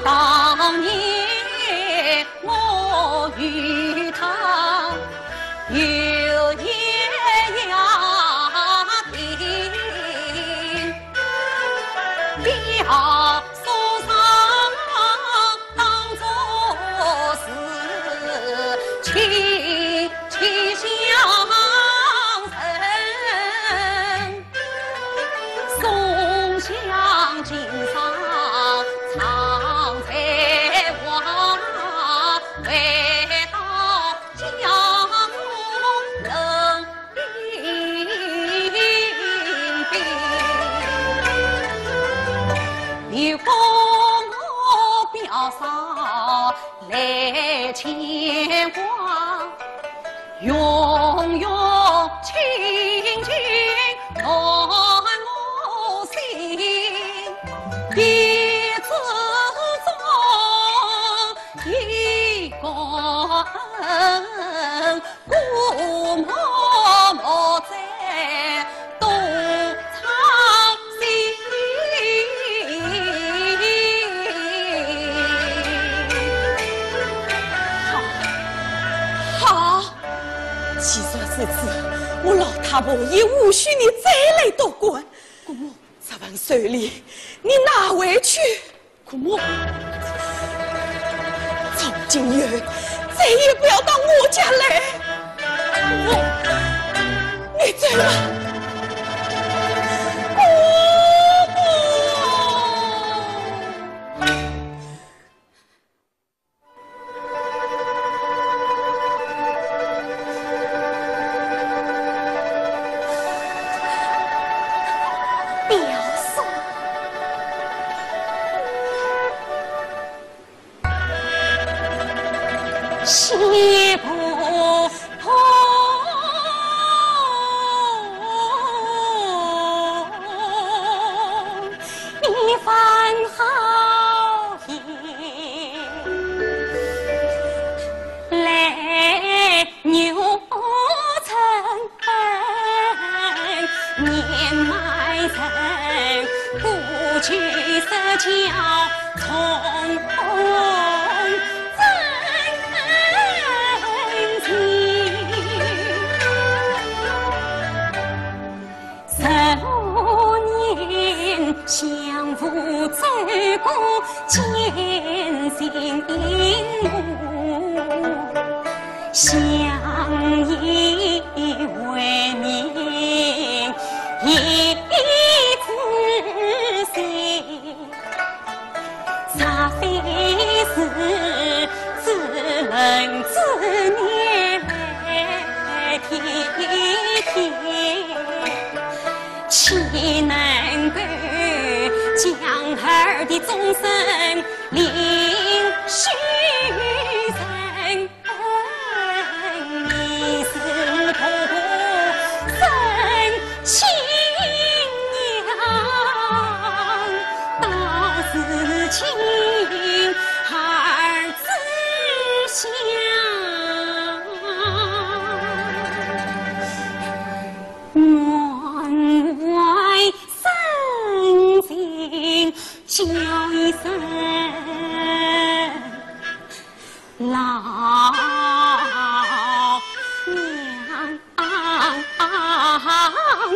当年 我与他有一约定，表叔上当作是妻，妻相认。 松香径上常在望，回到家中能避避。又讲我表嫂来牵挂， 永远亲情暖我心，一直中一个恩，姑母莫再多操心。好，好。 既然如此，我老太婆也无需你再来多管。姑母，这份寿礼你拿回去。姑母，从今以后再也不要到我家来。姑母，你走吧。姑母。 表嫂。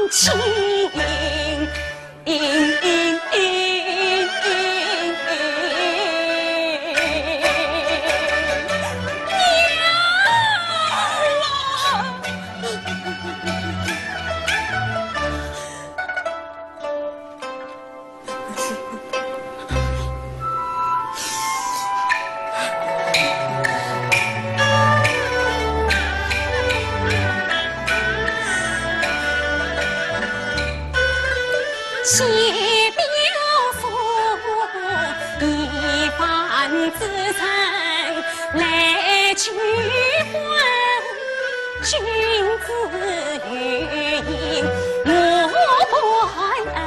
情。 谢表叔，一番之诚来求婚，君子有言，莫断恩。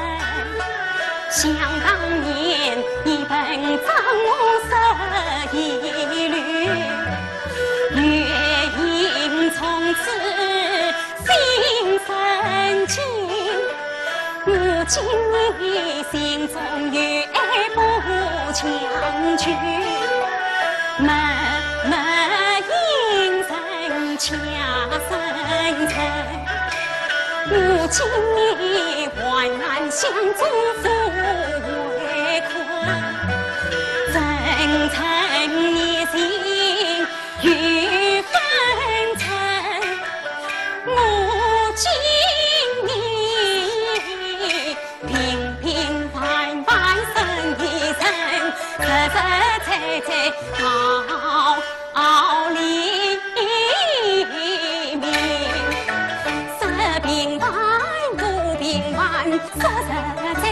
想当年，你本赠我十一箓，月影从此 心生情，如今你心中有爱不强求，默默隐忍假深沉。如今你患难相助扶危困，真正你心 有分寸，我敬你平平凡凡生一人，实实在在到黎明。说平凡不平凡，说实在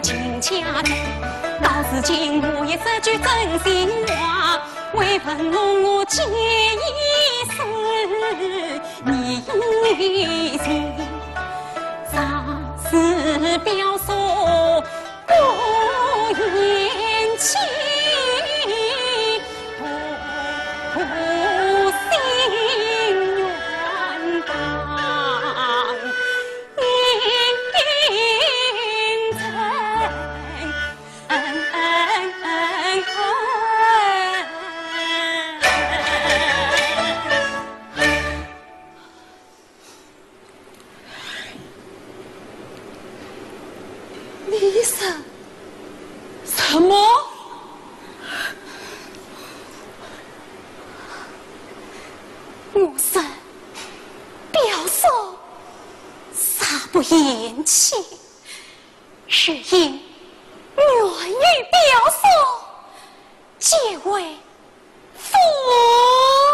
情假真，到如今我也说句真心话。 为问我，我几时你信？若是表叔不言情，不信愿当 你说什么？我说，表叔，啥不言情？ 是因愿与表叔结为夫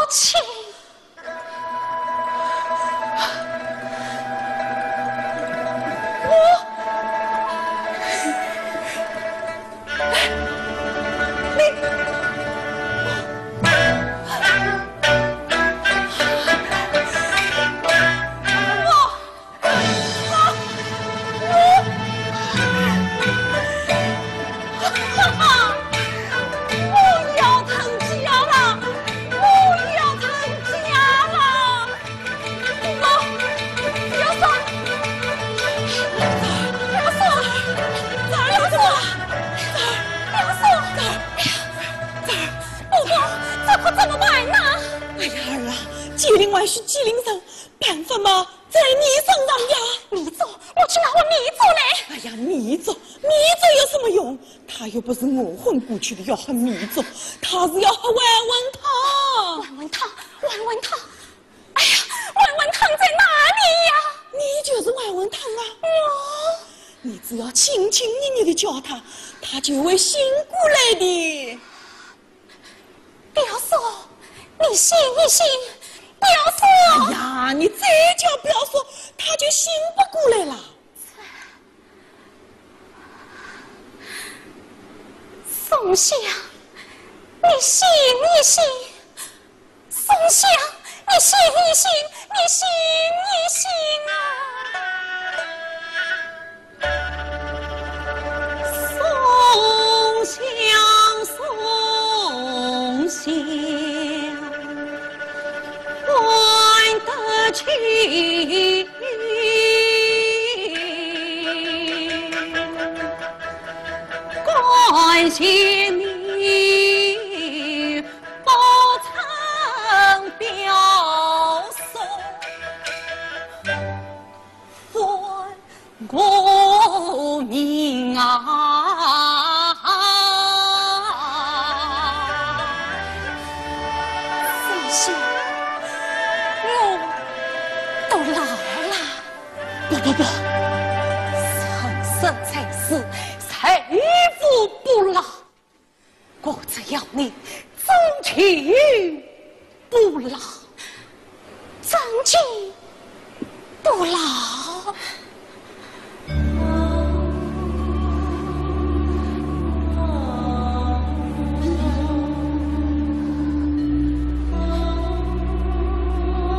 妻。我，你，我。 我要成家了，我要成家了！我，表叔，表叔，表叔，表叔，表叔，不过这可怎么办呢？哎呀，儿啊，解铃还须系铃人，办法嘛， 在你身上呀。篾子，我去拿我篾子来。哎呀，篾子，篾子有什么用？他又不是我昏过去的要喝篾子，他是要喝还魂汤。还魂汤，还魂汤。哎呀，还魂汤在哪里呀？你就是还魂汤啊。我。你只要轻轻捏捏地叫他，他就会醒过来的。 表叔，你醒一醒，表叔！哎呀，你再叫表叔，他就醒不过来了。松香，你醒一醒，松香，你醒一醒，你醒一醒啊！ 松香，松香，看得清，感谢你不曾表叔。我命啊！师兄，我都老了。不不不，人生在世，谁无不老？ 我只要你终究不老，终究不老。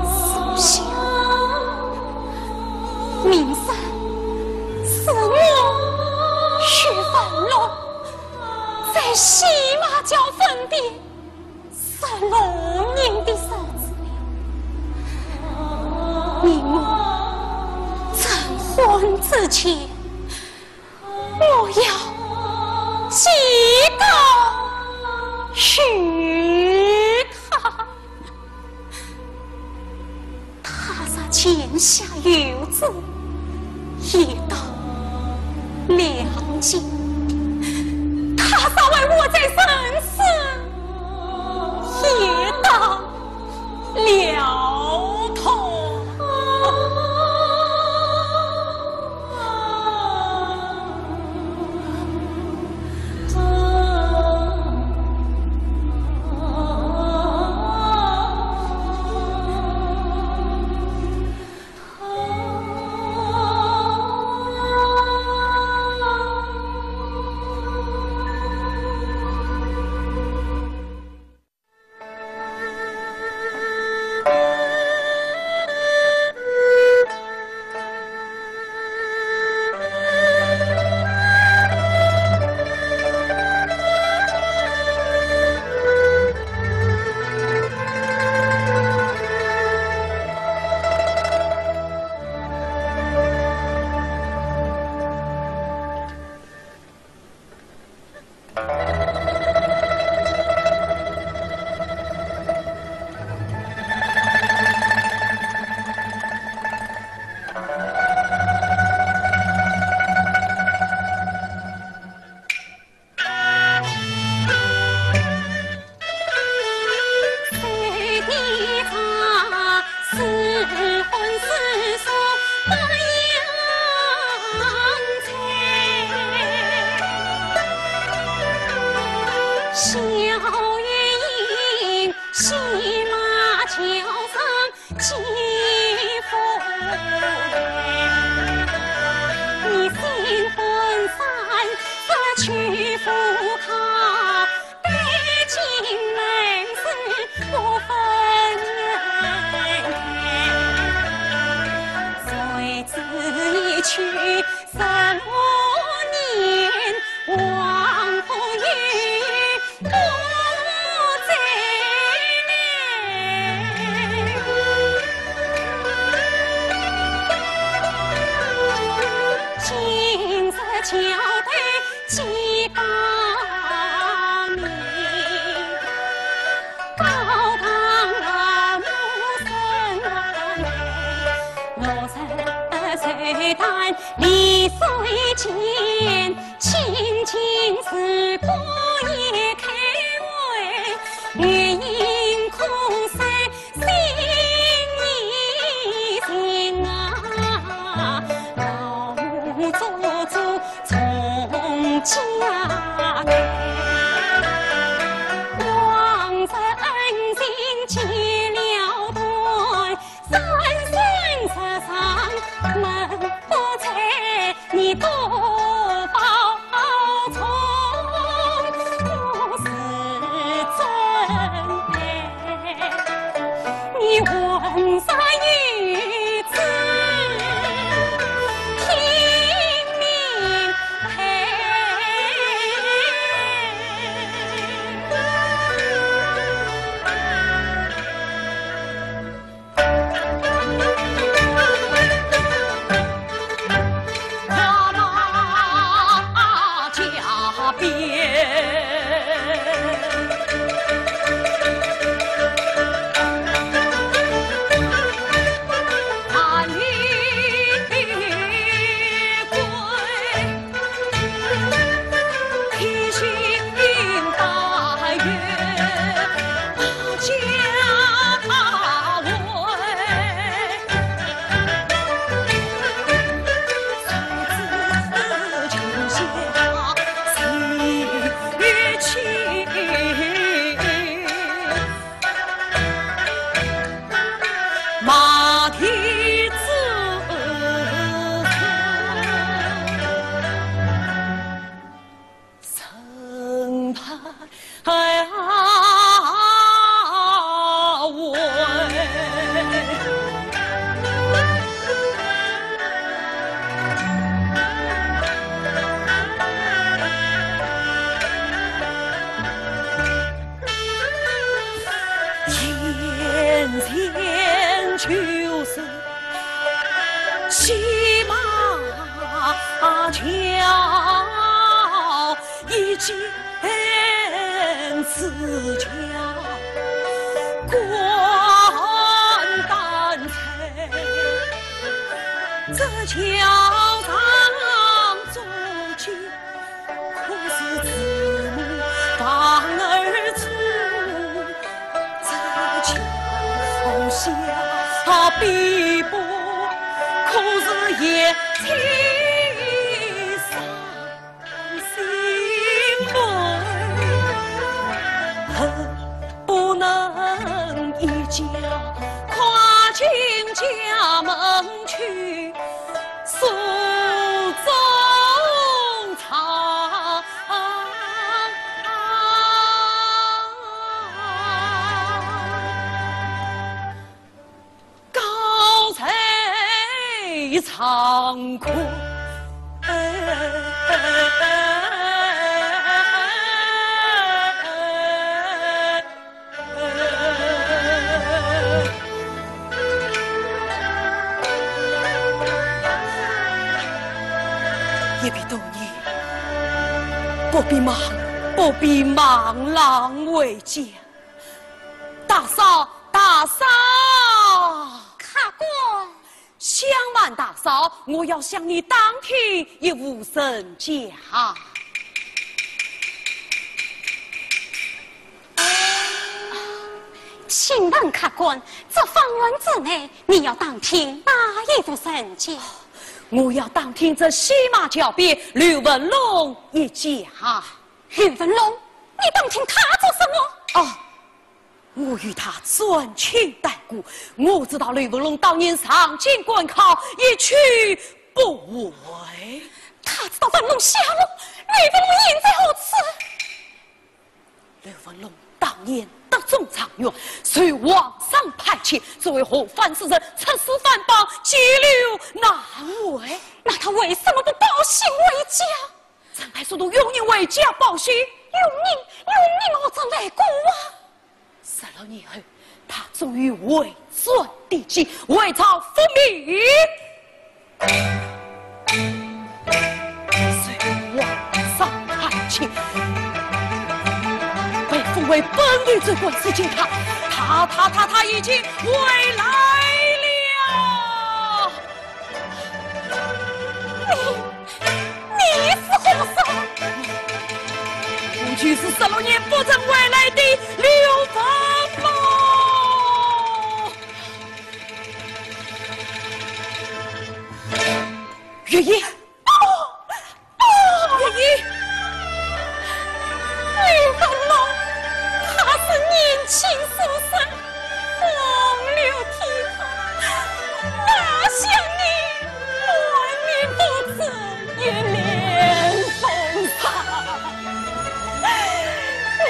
师兄，明日是我许文龙 在西马桥坟地十六年的寿字了。明日成婚之前，我要祭告于他。 他若泉下有知，也当谅解。他若为我在生死，也当了痛。家已经自家官担在，这桥上做起，可是慈母望儿出，这桥下比伯，可是贤妻伤 心门，恨不能一脚跨进家门去诉衷肠。 告罪惭愧。一别多年，不必望，不必望郎回家。 大嫂，大嫂！客官。想瞒大嫂，我要向你打听一户人家。请问客官，这方圆之内，你要打听哪一户人家？我要打听这西马桥边刘文龙一家。刘文龙？你打听他做什么？哦， 我与他沾亲带故，我知道刘文龙当年上京赶考，一去不回。他知道文龙下落，刘文龙现在何处？刘文龙当年得中状元，受皇上派遣，作为河畔使臣，出使番邦，急流难回。那他为什么不报信回家？ 陈派速度用人回家报信。用人，用人何曾来过啊？十六年后，他终于回转帝京，回朝复命。受皇上派遣，被封为本督州官，只见他，他，他，他，他已经回来了。 你，你是何人？我就是十六年不曾回来的刘文龙。月英。哦，哦，月英。刘文龙，他是年轻书生，风流倜傥，哪像你 满面不知一脸风霜，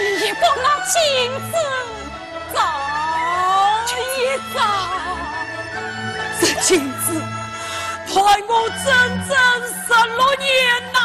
你也不拿金子照一照。这金子害我整整十六年呐！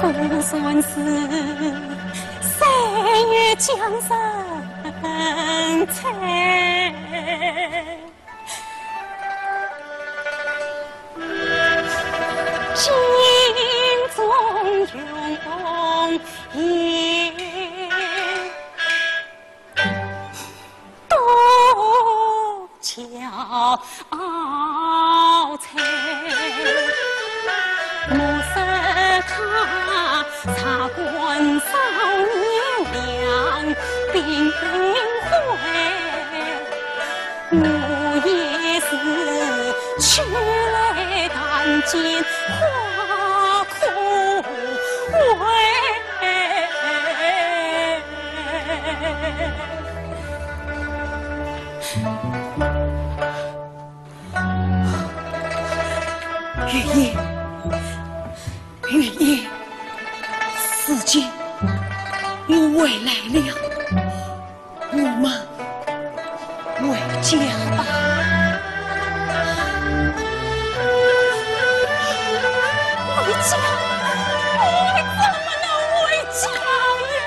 果然是三月江城春。 心中永远多骄傲才。莫说他察官少年，两鬓灰。 我也是痴来弹琴花可回。月夜，月夜，如今我回来了，我们回家吧。回家？我怎么能回家呀？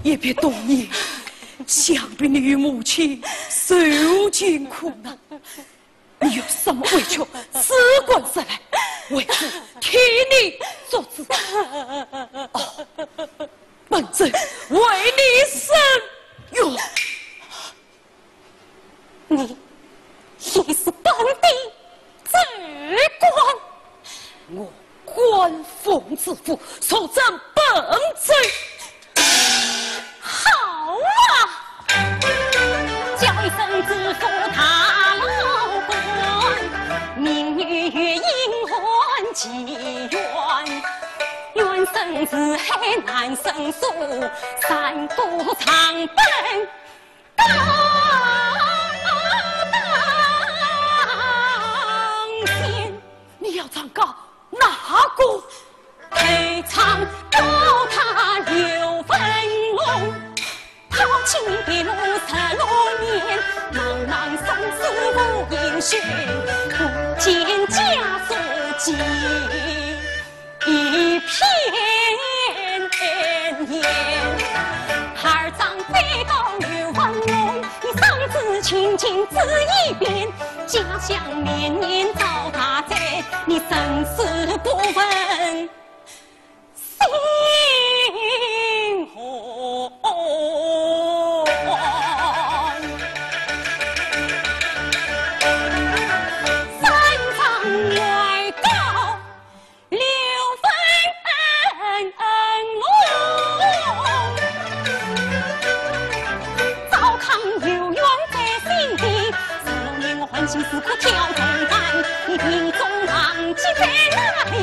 一别多年，想必你与母亲受尽苦难。你有什么委屈，只管说来，为父替你做主。哦，本镇为你伸冤。 你也是本地州官？我官封知府，坐镇本镇。好啊！叫一声知府大老官，命你与英汉结冤，冤伸四海难伸疏，三都长本 当先。你要状告哪个？头上高塔刘文龙，他请的路十六年，茫茫生死无音讯，不见家属迹。 一片烟。二丈飞到刘文龙，你上至青青子一边，家乡连年遭大灾，你生死不闻。 心寒。三丈来到刘文龙，糟糠有缘在心底，十六年我寒心思苦挑重担，你病重忘记在哪里？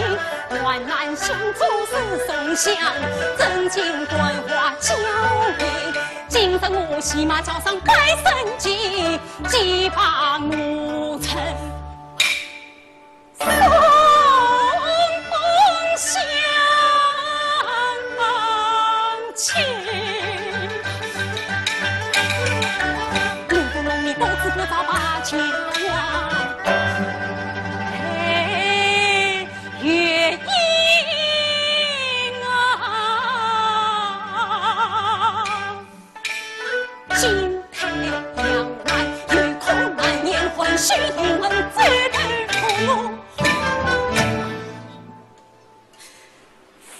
患难相助是忠孝，真情关怀交易。今日我起马招商拜神迹，祭拜母亲。 送相亲。你不弄你不知不道把酒啊，哎，月英啊。 金太阳来，有空难言欢喜，一问这头苦路。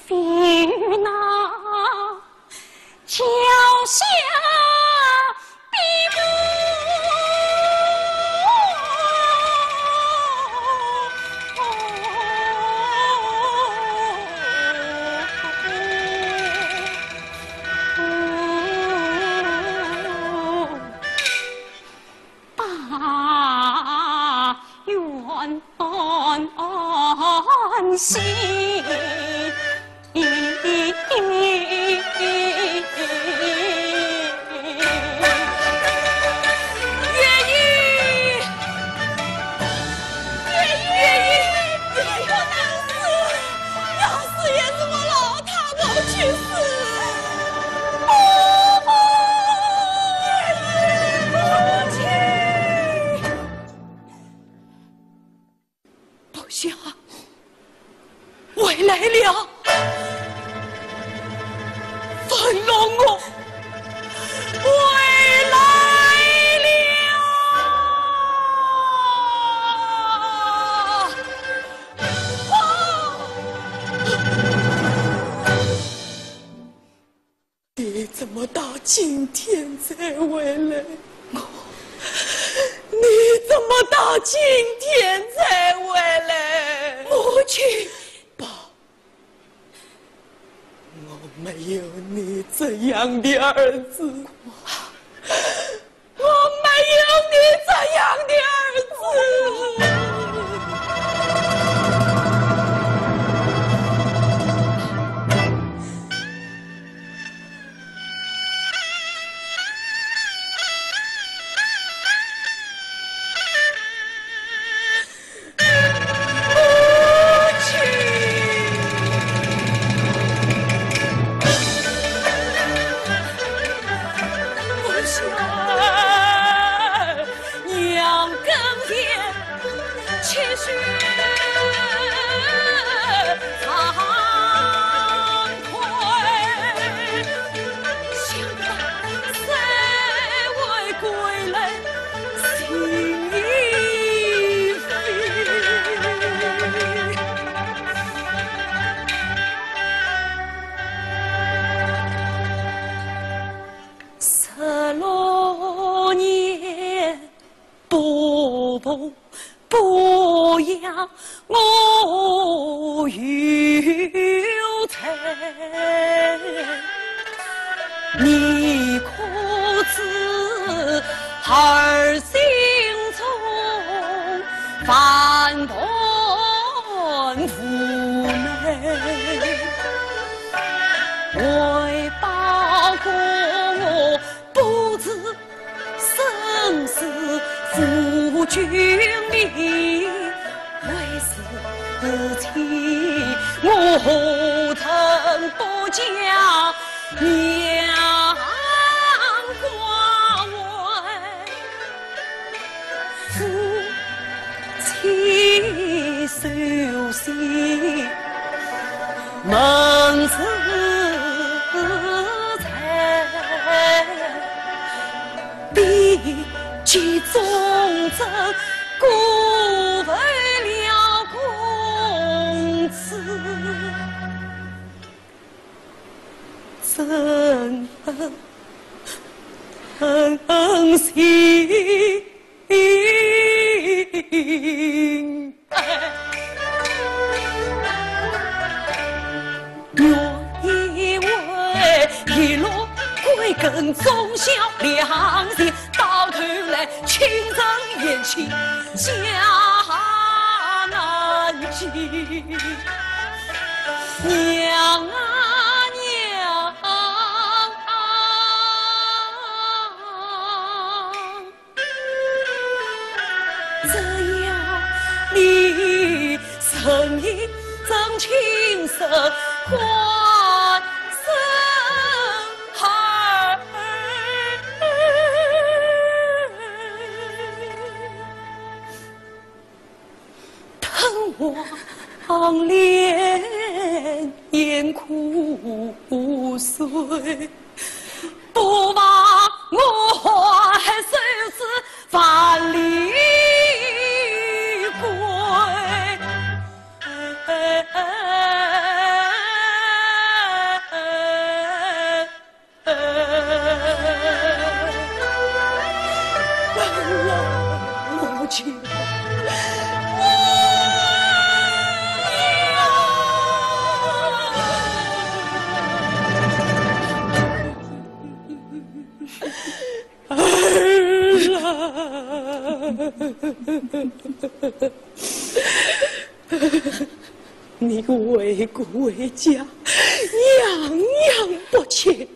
非那脚下闭目。把冤伸。 不想回来了，文龙，我回来了。啊！ 你怎么到今天才回来？我，你怎么到今天才回来？母亲。不，我没有你这样的儿子。 我没有你这样的儿子。不要我有罪，你可知儿心中万般无奈，为报国我不知 生死负君命，为是妻我何曾不讲娘寡为，夫妻受尽蒙之罪。 比肩忠贞，辜负了公子，怎忍心？ 原以为一路归根忠孝良心，到头来亲生言亲下难及。娘啊娘啊！ 只要你曾一真情深关心儿，吞王连连苦水。 不忘我还手之万里归。母亲。 儿啊，你为国为家，样样不缺。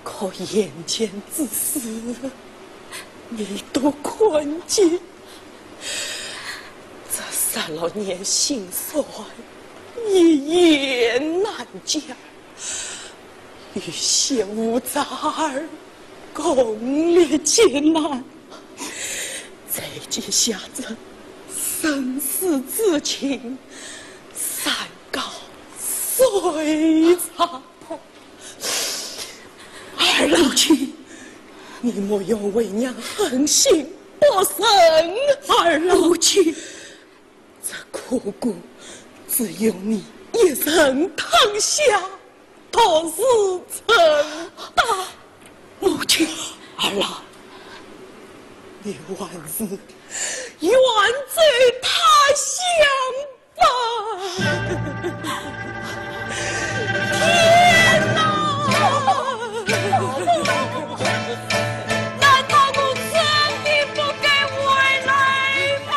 可眼前之事，你都看见。这十六年辛酸，一言难尽。与先父长儿共历劫难，再结下这生死之情，山高水长。 儿啊，母亲，你莫要为娘狠心不仁，儿啊。母亲，这苦果只有你一人吞下，独自承担。母亲。儿啊，你还是远走他乡 天哪！难道我真的不该回来吗？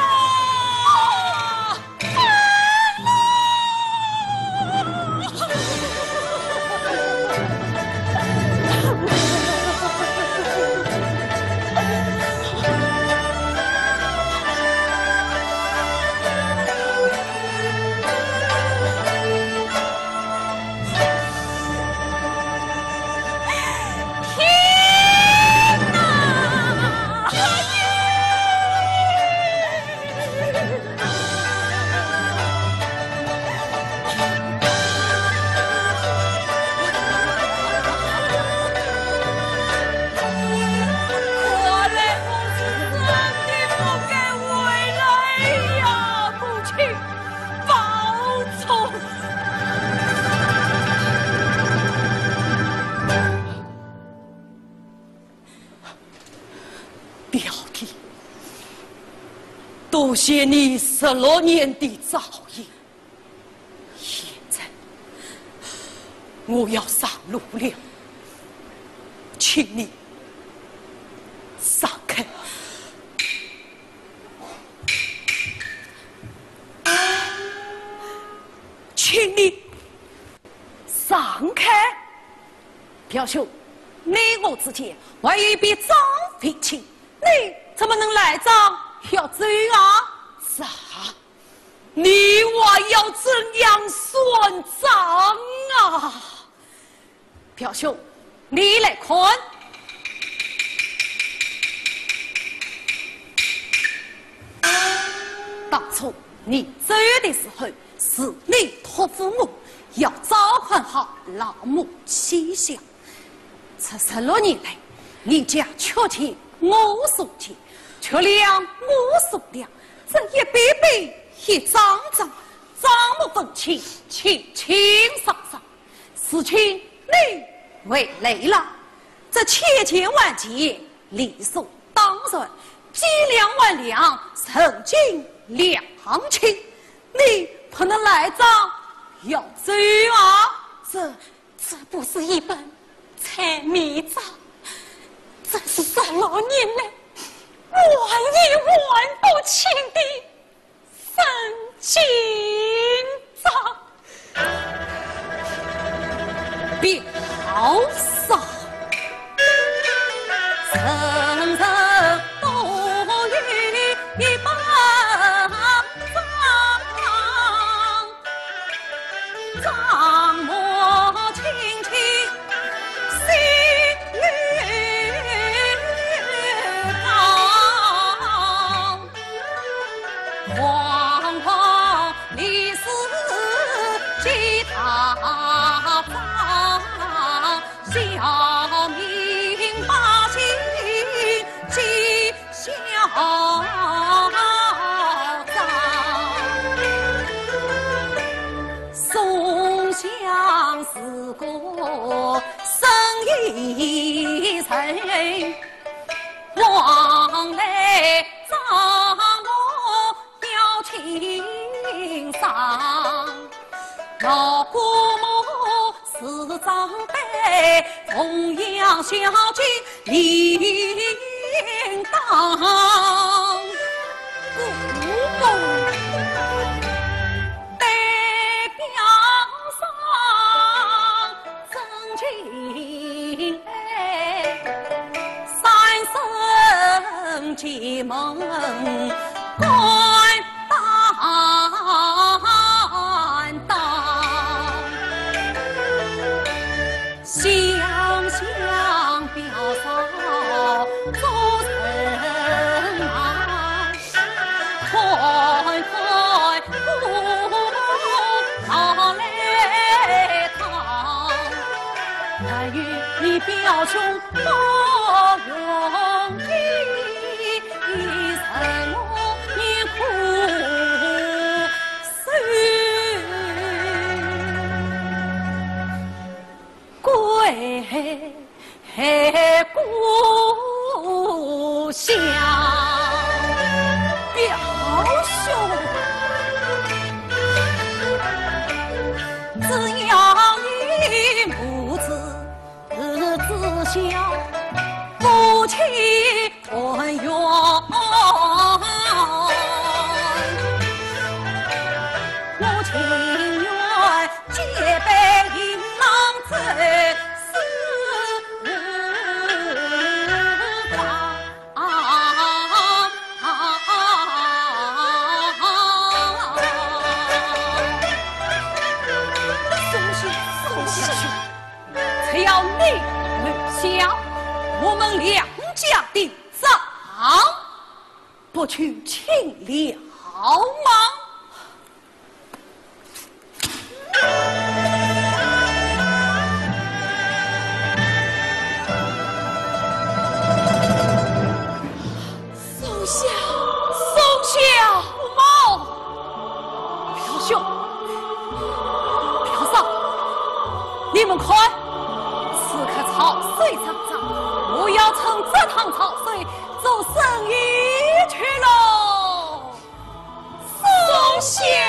不谢你十六年的照应。现在我要上路了，请你闪开。请你闪开。表兄，你我之间还有一笔账未清，你怎么能赖账要走啊？啥？你还要怎样算账啊？表兄，你来看。当初你走的时候，是你托付我要照看好老母膝下。 这十六年来，你家缺田我送田，缺粮我送粮，这一笔笔一账账，账目分清，清清爽爽。如今你回来了，这欠钱还钱理所当然，借粮还粮人尽量情，你不能赖账要走啊！这 这不是一本财迷账，这是十六年来还也还不清的人情账。表嫂，人人都有一本账。 只要你留下，我们两家的账不就清了吗？ 松香，松香，不好！表兄，表嫂，你们看，此刻潮水涨涨，我要乘这趟潮水做生意去喽。谢。